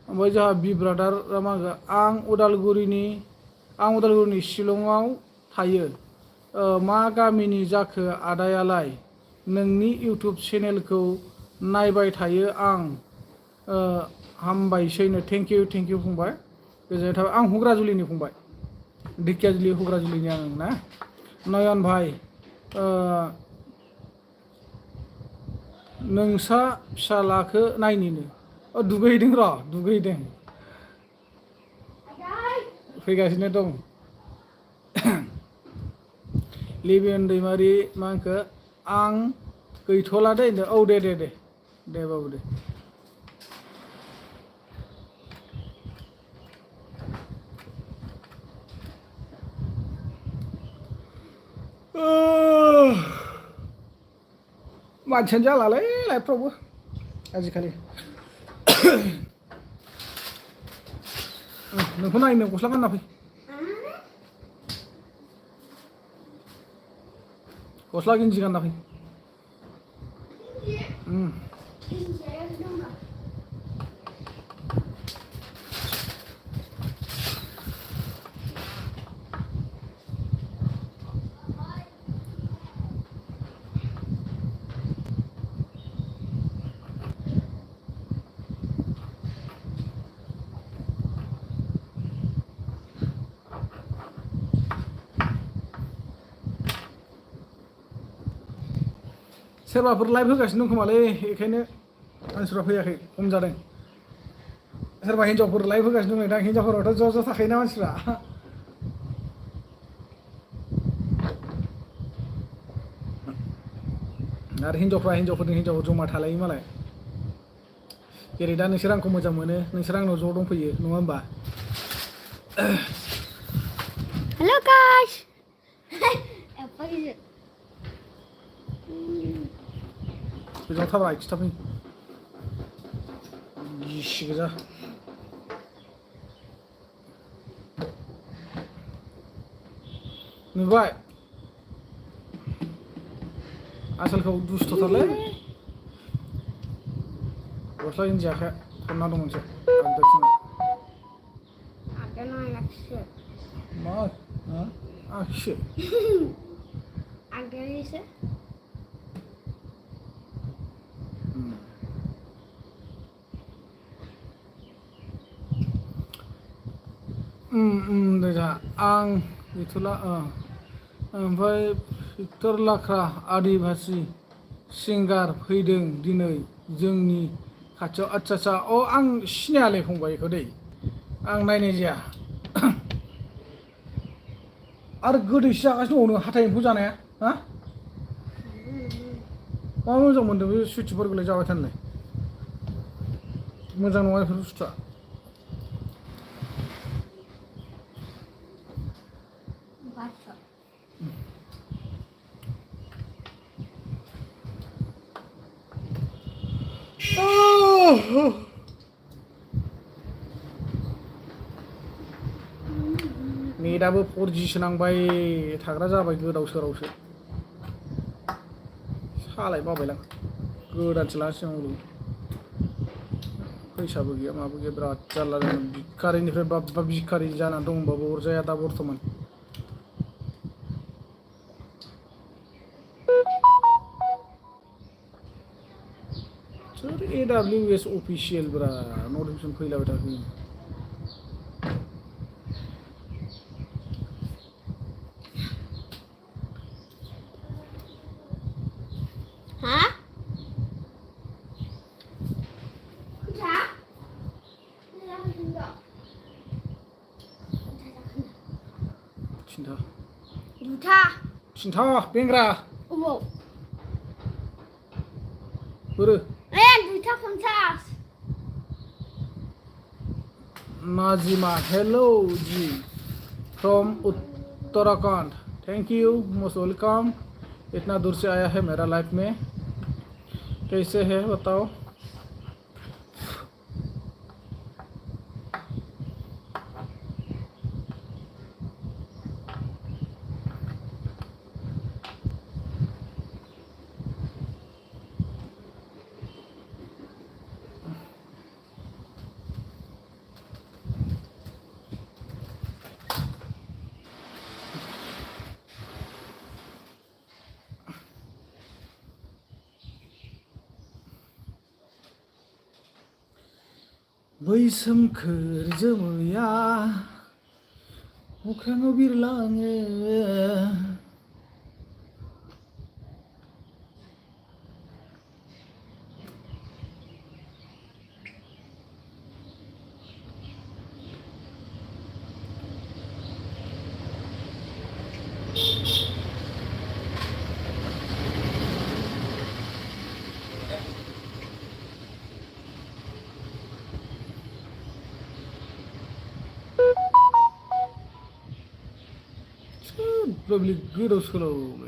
ओमफ्राय जोंहा बि ब्रादार मा होनो आं उदालगुरिनि शिलंआव थायो मा गामिनि जाखो आदायालाय नोंनि इउटुब चेनेलखौ नायबाय थायो आं हामबायसैनो थेंक इउ फंबाय गोजोननाय थाबाय आं हुग्राजुलिनि फंबाय ढेकियाजुलि हुग्राजुलिनि आं ना नयन भाई नोंसा फिसालाखो नायनिनो दुगैदों र' दुगैदों फैगासिनो दं लिबियन दैमारि मा होनखो आं गैथ'ला दे औ दे बाबु दे मानसियानो जालालै लाइफफ्रावबो आजिखालि नोंखौ नायनो गस्ला गानना फै गस्ला गिन्जि गानना फै सोरबाफोर लाइभ होगासिनो दं खोमालै बेखायनो मानसिफ्रा फैयाखै खम जादों सोरबा हिन्जावफोर लाइभ होगासिनो दं दा हिन्जावफोरावथ' ज' थाखायोना मानसिफ्रा आरो हिन्जावफोरनि हिन्जावफोर जमा थालायो मालाय जेरै दा नोंसोर आंखौ मोजां मोनो नोंसोर आंनाव ज' दंफैयो नङा होमबा हेल' गाइस गोजानाव थाबाय खिथाफै गिसि गोजा नुबाय आसोलखौ दुस्थ'थारलै गस्ला गिन्जि आखाया खनना दं मोनसे मा आखिसो देजा आं गैथ'ला ओमफ्राय भिक्टर लाख्रा आदिबासि सिंगार फैदों दिनै जोंनि खाथियाव आच्चा आं सिनायालै फंबाय बेखौ दै आं नायनाय जाया आरो गोदैसो जागासिनो दङ नों हाथाइ एम्फौ जानाया हा मा मोजां मोन्दों बे सुइटिफोरखौलाय जाबाय थानोलाय मोजां नङा बेफोर बुस्थुआ नेटआबो 4Gसो नांबाय थाग्रा जाबाय गोदाव सोरावसो सालाय बाबायलां गोदानसो लागासिनो आं फैसाबो गैया माबो गैया बिराद जारला जादों भिखारिनिफ्राय बाबा भिखारि जानानै दं होनबाबो अरजाया दा बर्थमान सोर AWS अफिसियेल ब्रा नटिफिकेसन फैलाबाय थाखो Hả? cinta Duta. cinta bengra Wow. Boro Duta kontas. Nazima hello ji from Uttarakhand thank you most welcome इतना दूर से आया है मेरा लाइफ में कैसे है बताओ बै सोमखोर जोमैया अख्राङाव बिरलाङो Probably good or slow.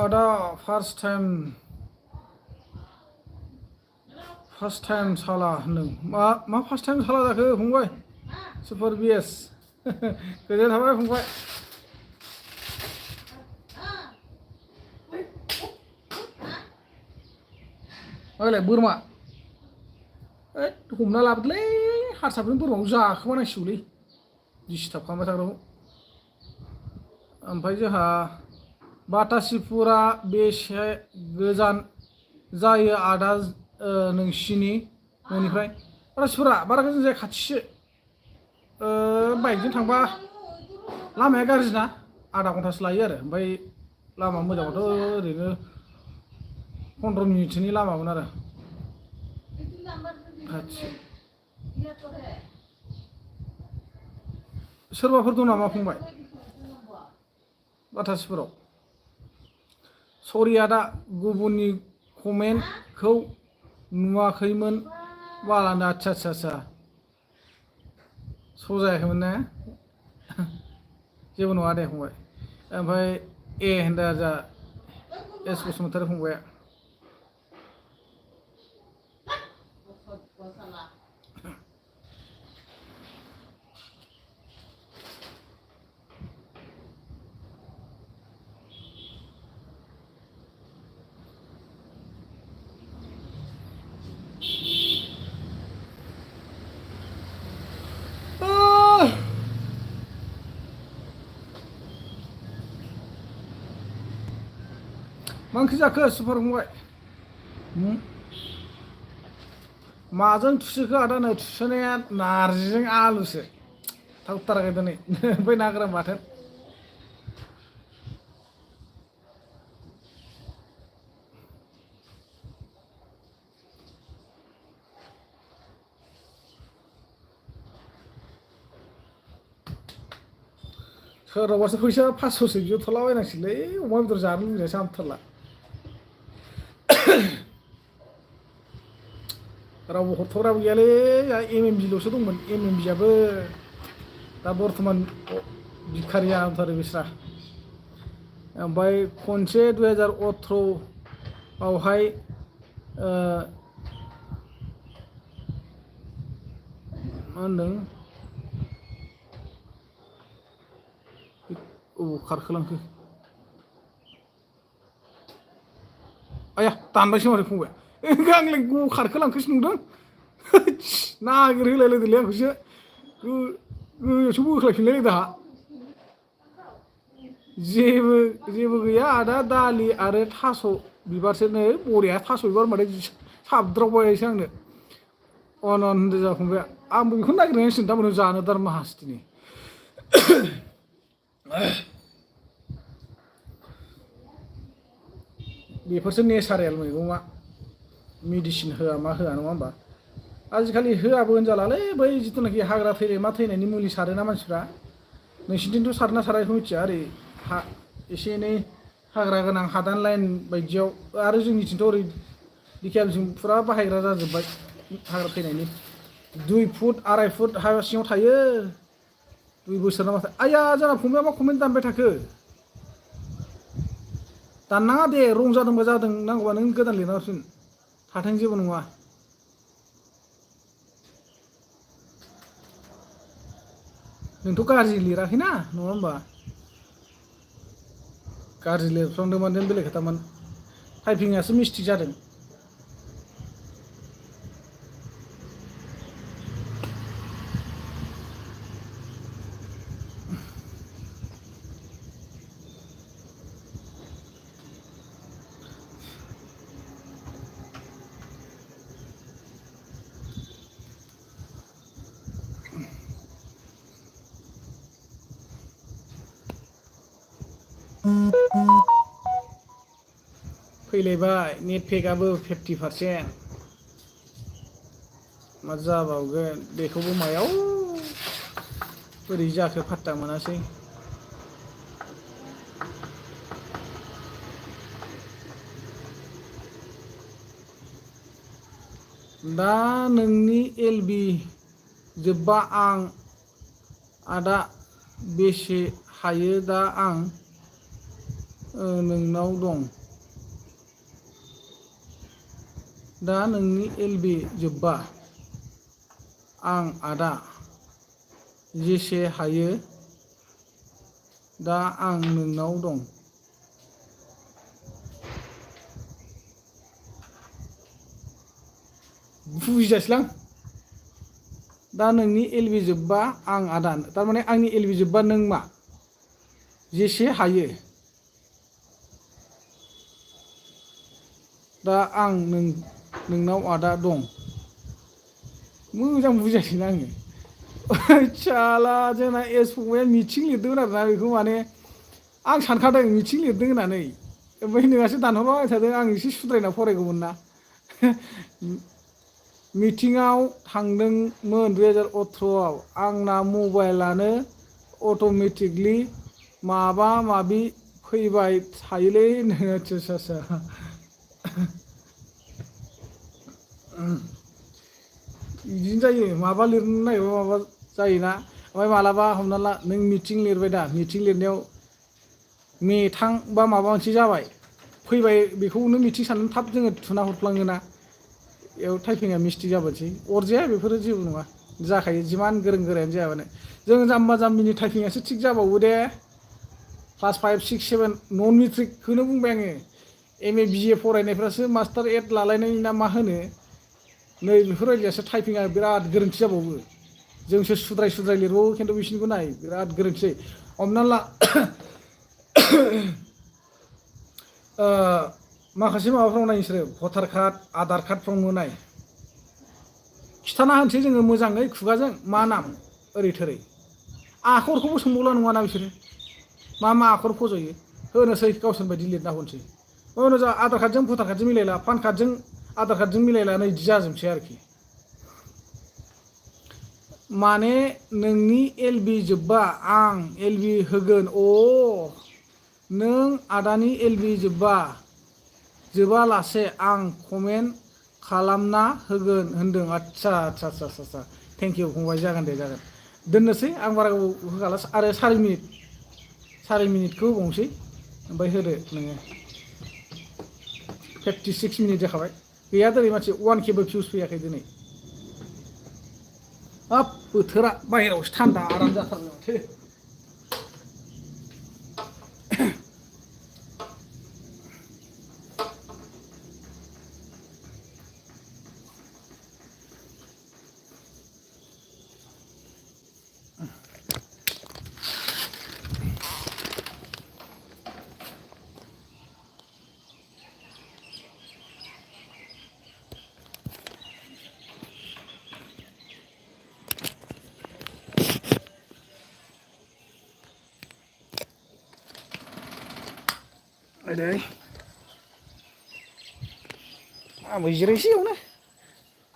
Ada first time salah होनदों मा first time salah जाखो फंबाय सुपार बिएस गोजोन थाबाय फंबाय ओइलाय बोरमा हमना लाबोदोलै हारसाफोरनि बोरमाखौ जाखोमानांसिगौलै डिस्टार्ब खालामबाय थाग्राखौ ओमफ्राय जोंहा बातासिपुरा बेसे गोजान जायो आदा नोंसिनि न'निफ्राय बातासिपुरा बारा गोजान जाया खाथिसो बाइकजों थांबा लामाया गाज्रि ना आधा घन्टासो लायो आरो ओमफ्राय लामा मोजांबाथ' ओरैनो 15 मिनिटसोनि लामामोन आरो खाथि सोरबाफोर दं नामा फंबाय बातासिपुराव सरि आदा गुबुननि कमेन्टखौ नुवाखैमोन बालानो आच्छा सजायाखैमोन ना जेबो नङा दे फंबाय ओमफ्राय होनदों जा एस बसुमतारी फंबाया ओंख्रि जाखो सुपार फंबाय माजों थुसोखो आदानो थुसोनाया नारजिजों आलुसो थावथाराखै दिनै बै ना गोरान बाथोन सोरनावबासो फैसा 500सो बिहरथलाबायनांसिगोनलै अमा बेदर जानो लुबैनायासो हामथारला रावबो हरथ'ग्राबो गैयालै एमएमबिल'सो दंमोन एमएमबियाबो दा बर्थमान भिखारि जानांथारो बिस्रा ओमफ्राय खनसे 2018 आवहाय मा होनदों खारखोलांखो आया दानबायसो माथो फंबाय आंलाय खारखोलांखोसो नुदों नागिरहोलायलायदोंलै आंखौसो गोजौआवसो बोख्लायफिनलायलायदों आंहा जेबो गैया आदा दालि आरो थास' बिबारसो नै बरिया थास' बिबार होनबाथाय साबद्रावबायसो आंनो अन होनदो जा फंबाया आंबो बेखौनो नागिरनांसिगोन दामाने जानो दार माहासो दिनै बेफोरसो नेचारेल मैगङा मेडिसिन होआ मा होआ नङा होमबा आजिखालि होआबो होनजालालै बै जिथुनाखि हाग्रा थैनाय मा थैनायनि मुलि सारोना मानसिफ्रा नोंसिनिथिंथ' सारना सारा बेखौ मिथिया ओरै एसे एनै हाग्रा गोनां हादान लाइन बायदियाव आरो जोंनिथिंथ' ओरै दिखियाजों फुरा बाहायग्रा जाजोब्बाय हाग्रा थैनायनि 2 फुट 2.5 फुट हा सिङाव थायो 2 बोसोर ना मा आया जोंना फंबाया मा कमेन्ट दानबाय थाखो दाननाङा दे रं जादोंबा जादों नांगौबा नों गोदान लिरना हरफिन थाथों जेबो नङा नोंथ' गाज्रि लिराखैना नङा होमबा गाज्रि लिरफ्लांदोंमोन देन बेलेग खोथामोन टाइपिंआसो मिस्टेक जादों फैलायबाय नेट पेकआबो 50% मा जाबावगोन बेखौबो मायाव बोरै जाखो फात्ता मोनासै दा नोंनि एलबि जोब्बा आं आदा बेसे हायो दा आं नोंनाव दं दा नोंनि एलबि जोब्बा आं आदा जेसे हायो दा आं नोंनाव दं बुजिजासैलां दा नोंनि एलबि जोब्बा आं आदा थारमाने आंनि एलबि जोब्बा नों मा जेसे हायो दा आं नोंनाव आदा दं मोजां बुजियासैना आङो साला जोंना एस फंबाया मिथिं लिरदोंमोन आरोना बेखौ माने आं सानखादों मिथिं लिरदों होननानै ओमफ्राय नोंहासो दानहरबाय थादों आं एसे सुद्रायना फरायगौमोन ना मिटिङाव थांदोंमोन 2018 आव आंना मबाइलानो अट'मेटिकलि माबा माबि फैबाय थायोलै आदसा बिदिनो जायो माबा लिरनो नागिरबा माबा जायोना ओमफ्राय मालाबा हमना ला नों मिटिं लिरबाय दा मिटिं लिरनायाव मेथां बा माबा मोनसे जाबाय फैबाय बेखौनो मिटिं साननानै थाब जोङो थुना हरफ्लाङोना बेयाव टाइपिंआ मिस्टेक जाबोनोसै अरजाया बेफोरो जेबो नङा जाखायो जिमान गोरों गोरायानो जायाबानो जों जाम्बा जाम्बिनि टाइपिंआसो थिग जाबावो दे क्लास 5, 6, 7 नन मेट्रिकखौनो बुंबाय आङो MA BA फरायनायफ्रासो मास्टार एड लालायनाय ना मा होनो नै बेफोरबायदियासो टाइपिंआ बिराद गोरोन्थि जाबावो जोंसो सुद्राय लिरबावो खिन्थु बिसोरनिखौ नाय बिराद गोरोन्थि जायो हमना ला माखासे माबाफ्राव नाय नोंसोरो भटार कार्ड आधार कार्डफ्रावनो नाय खिथाना होनसै जोङो मोजाङै खुगाजों मा नाम ओरै थोरै आखरखौबो सोंबावला नङाना बिसोरो मा आखर फज'यो होनोसै गावसोर बायदि लिरना हरनोसै उनाव जा आधार कार्डजों भटार कार्डजों मिलायला पान कार्डजों आधार कार्डजों मिलायला नै बिदि जाजोबसै आरोखि माने नोंनि एलबि जोब्बा आं एलबि होगोन नों आदानि एलबि जोबालासे आं कमेन्ट खालामना होगोन होनदों आच्छा थेंक इउ फंबाय जागोन दे जागोन दोननोसै आं बारा गोबाव होगाला आरो सारि मिनिटखौ होबावनोसै ओमफ्राय होदो नोङो 56 मिनिट जाखाबाय गैया दिनै मानसि 1K बो भिउस फैयाखै दिनै हाब बोथोरा बाहेरायावसो थान्दा आराम जाथारनो माथो आदै आंबो जिरायसै एवनो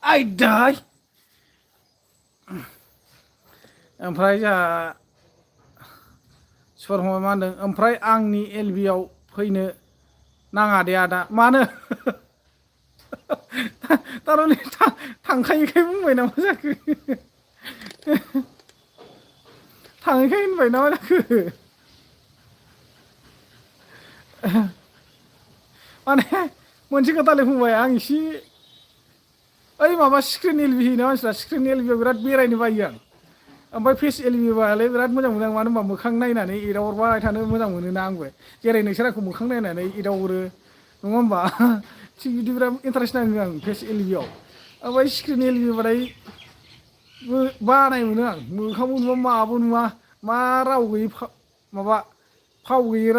आयदाय ओमफ्राय जोंहा सुपारफमा मा होनदों ओमफ्राय आंनि एलबिआव फैनो नाङा दे आदा मानो थारमाने थांखायोखाय बुंबाय नामा जाखो थाङैखाय होनबाय नामा जाखो माने मोनसे खोथाले फंबाय आं एसे ओइ माबा स्क्रिन एलबि होयोना मानसिफ्रा स्क्रिन एलबिआव बिराद बेरायनो बायो आं ओमफ्राय फेस एलबि बालाय बिराद मोजां मोनो आं मानो होनबा मोखां नायनानै एदावहरबाय थानो मोजां मोनोना आंबो जेरै नोंसोर आंखौ मोखां नायनानै एदावहरो नङा होमबा थिग बिदि बिराद इन्टारेस्ट नाङो आं फेस एलबिआव ओमफ्राय स्क्रिन एलबि बाथाय बानाय मोनो आं मोखांबो नुवा माबो नुवा मा राव गैयै माबा फाव गैयै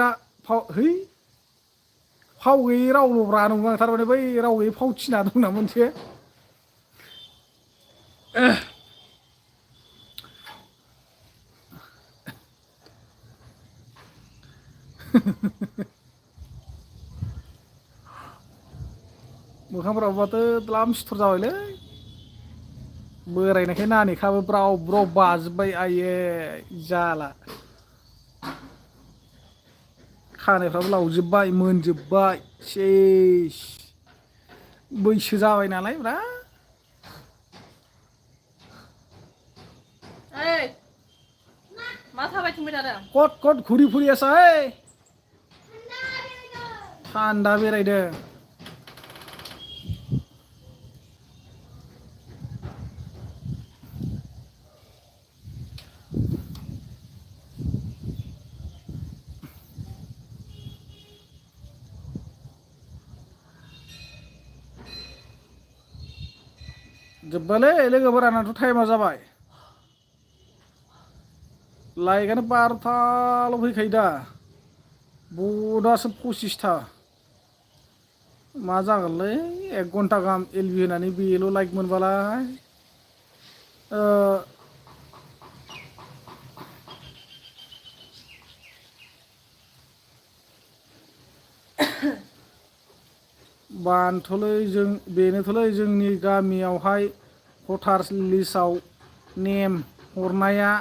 फाव गैयै रावल'ब्रा नङा थारमाने बै राव गैयै फावथिना दंना मोनसे मोखांफ्रावबाथ' द्लाम सिथर जाबायलै बोरायनायखाय नानेखाबो ब्राव ब्राव बाजोब्बाय आये जाला खानायफ्राबो लावजोब्बाय मोनजोब्बाय सेस बैसो जाबाय नालाय ब्रा मा थाबायथिंबाय थादों कट घुरि फुरि आसाय थान्दा बेरायदों जोब्बायलै लोगोफोरानाथ' टाइमा जाबाय लाइकआनो 12थाल' फैखायो दा बदासो 25था मा जागोनलै 1 घन्टा गाहाम एलबि होनानै बेल' लाइक मोनबालाय बेनोथ'लै जोंनि गामियावहाय भटार लिस्टआव नेम हरनाया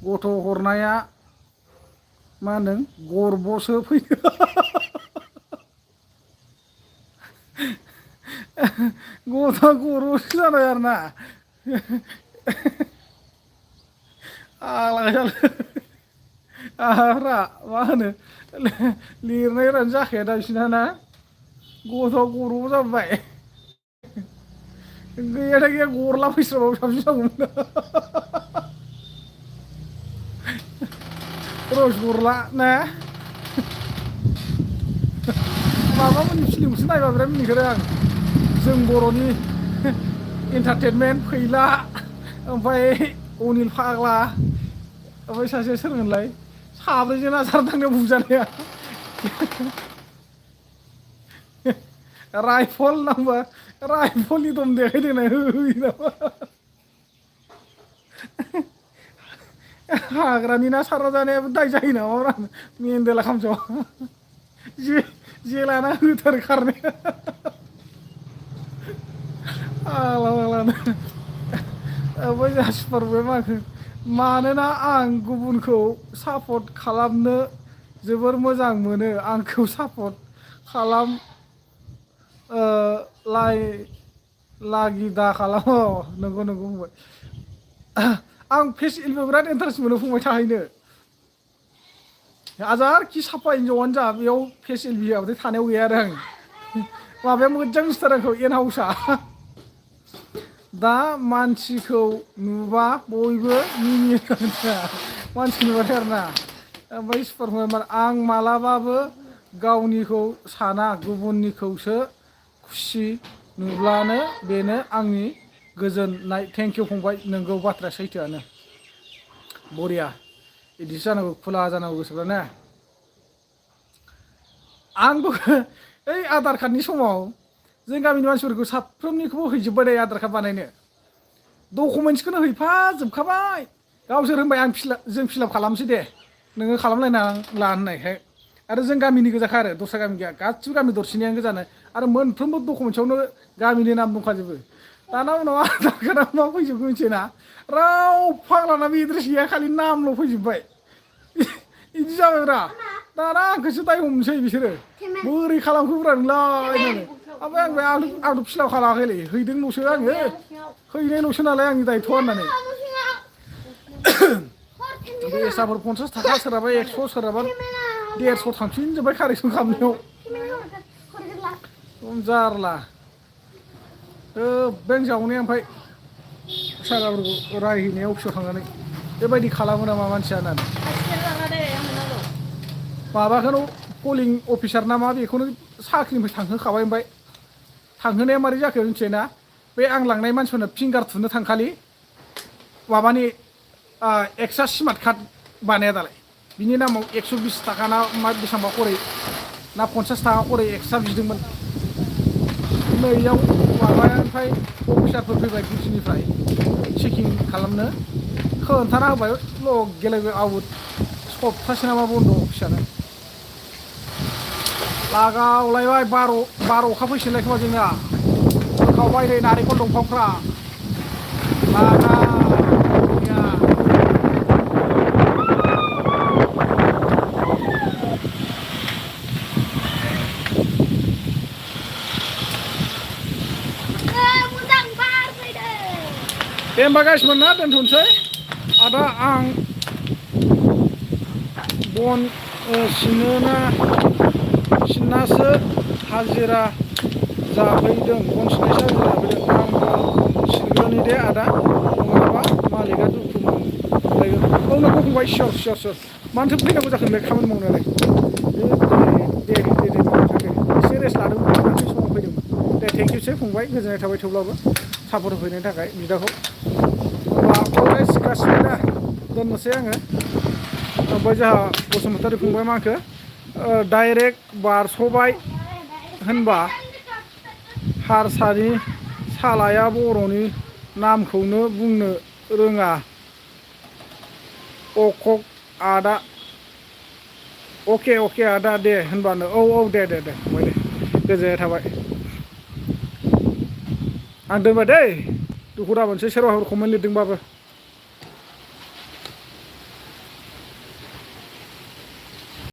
गथ' हरनाया मा होनदों गरब'सो फैयो गथ'आ गरब'सो जाबाय आरोना आहारा मा होनो लिरनायफ्रानो जाखाया दा बिसोरना ना गथ'आ गरब' जाबाय गैयाना गैया गरला फैस्राबाबो साबसिन जागौमोन रसगरला ना माबा मोनसे फिल्मखौसो नायबा बिराद मिनिखादों आं जों बर'नि एन्टारटेनमेन्ट फैला ओमफ्राय अनिल फाग्ला ओमफ्राय सासे सोरमोनलाय साब्रैजों नासार थांनायाव बुजानाया राइफल नांबा राइफलनि दम देखायदोंना होयो नामा हाग्रानि ना सारना जानायाबो दाय जायो नामा मेन्देला खामसाव जे लाना होथारो खारनाया आलानो बै जा सुपारबे माखो मानोना आं गुबुनखौ सापर्ट खालामनो जोबोर मोजां मोनो आंखौ सापर्ट खालाम लागि दा खालाम नंगौ फंबाय आं फेस इलबो बिराद इन्टारेस्ट मोनो फंबाय थाहैनो हाजारखि साफा हिन्जावानो जा बेयाव फेस इल बियाबाथाय थानायाव गैया आरो आं माबाया मोजां मिस्टार आंखौ इन हाउसआ दा मानसिखौ नुबा बयबो मिनियो मानसिखौ नुबाथाय आरोना ओमफ्राय सुपारमेन आं मालाबाबो गावनिखौ साना गुबुननिखौसो खुसि नुब्लानो बेनो आंनि गोजोननाय थेंक इउ फंबाय नोंगौ बाथ्राया सैथोआनो बरिया बिदिसो जानांगौ खुला जानांगौ गोसोफ्रा ना आंबो ओइ आधार कार्डनि समाव जों गामिनि मानसिफोरखौ साफ्रोमनिखौबो हैजोब्बाय दे आधार कार्ड बानायनो डकुमेन्टसखौनो हैफाजोबखाबाय गावसोर होनबाय जों फिलाप खालामसै दे नोङो खालामलायना ला होननायखाय आरो जों गामिनि गोजाखा आरो दस्रा गामि गैया गासिबो गामि दरसेनियानो गोजानो आरो मोनफ्रोमबो डकुमेन्टसावनो गामिनि नाम दंखाजोबो दाना उनाव आधार कार्डआ मा फैजोबखो मिथियोना राव फाग्लानाबो एड्रेस गैया खालि नामल' फैजोब्बाय बिदि जाबायब्रा दाना आंखौसो दाय हमनोसै बिसोरो बोरै खालामखोब्रा नोंलाय होननानै ओमफ्राय आंथ' फिलाप खालामाखैलै हैदोंल'सो आङो हैनायल'सो नालाय आंनि दायथ' होननानै बे एसाफोर 50 थाखा सोरहाबा 100 सोरहाबा 150 थांफिनजोब्बाय कारेक्सन खालामनायाव जारला बेंक जावनाया ओमफ्राय साराफोरखौ रायहैनाया अफिसाव थांनानै बेबायदि खालामो नामा मानसिया होननानै माबाखौनो पलिं अफिसार ना मा बेखौनो साख्रिनिफ्राय थांहोखाबाय ओमफ्राय थांहोनाया मारै जाखो मिथियोना बे आं लांनाय मानसिफोरनो फिंगार थुनो थांखालि माबानि एक्सट्रा स्मार्ट कार्ड बानाया दालाय बिनि नामाव 120 थाखा ना मा बेसेबांबा खरै ना 50 थाखा खरै एक्सट्रा बिदोंमोन नैयाव माबानिफ्राय अफिसारफोर फैबाय डिउटिनिफ्राय चेकिं खालामनो खोन्थाना होबाय गेलेबाय आउट सप्तासे नामा बन्द' अफिसानो लागावलायबाय बार अखा फैसिनलाय खोमा जोंना बोखावबाय नै नारेंखल दंफांफ्रा लागा दे होमबा गाइसमोन ना दोनथ'नोसै आदा आं बन सिननासो हाजिरा जाफैदों बन सिननासो हाजिरा जाफैदों आंबो सिनग्रोनि दे आदा नङाबा मालिकआ दुखु मोनलायगोन औ नंगौ फंबाय सियर मानोथो फैनांगौ जाखो नोंलाय खामानि मावनायालाय दे एसे रेस्ट लादोंमोन दाख्लै समाव फैदोंमोन दे थेंकिउसै फंबाय गोजोननाय थाबाय थेवब्लाबो सापर्ट होफैनायनि थाखाय बिदाखौ होमबा गासिबो ना दोननोसै आङो ओमफ्राय जोंहा बसुमतारी फंबाय माखो डाइरेक्ट बारस'बाय होनबा हारसानि सालाया बर'नि नामखौनो बुंनो रोङा अकक आदा अके आदा दे होनबानो औ दे फंबाय दे गोजोननाय थाबाय आं दोनबाय दै दुखु दामोनसै सोरबाफोर कमेन्ट लिरदोंबाबो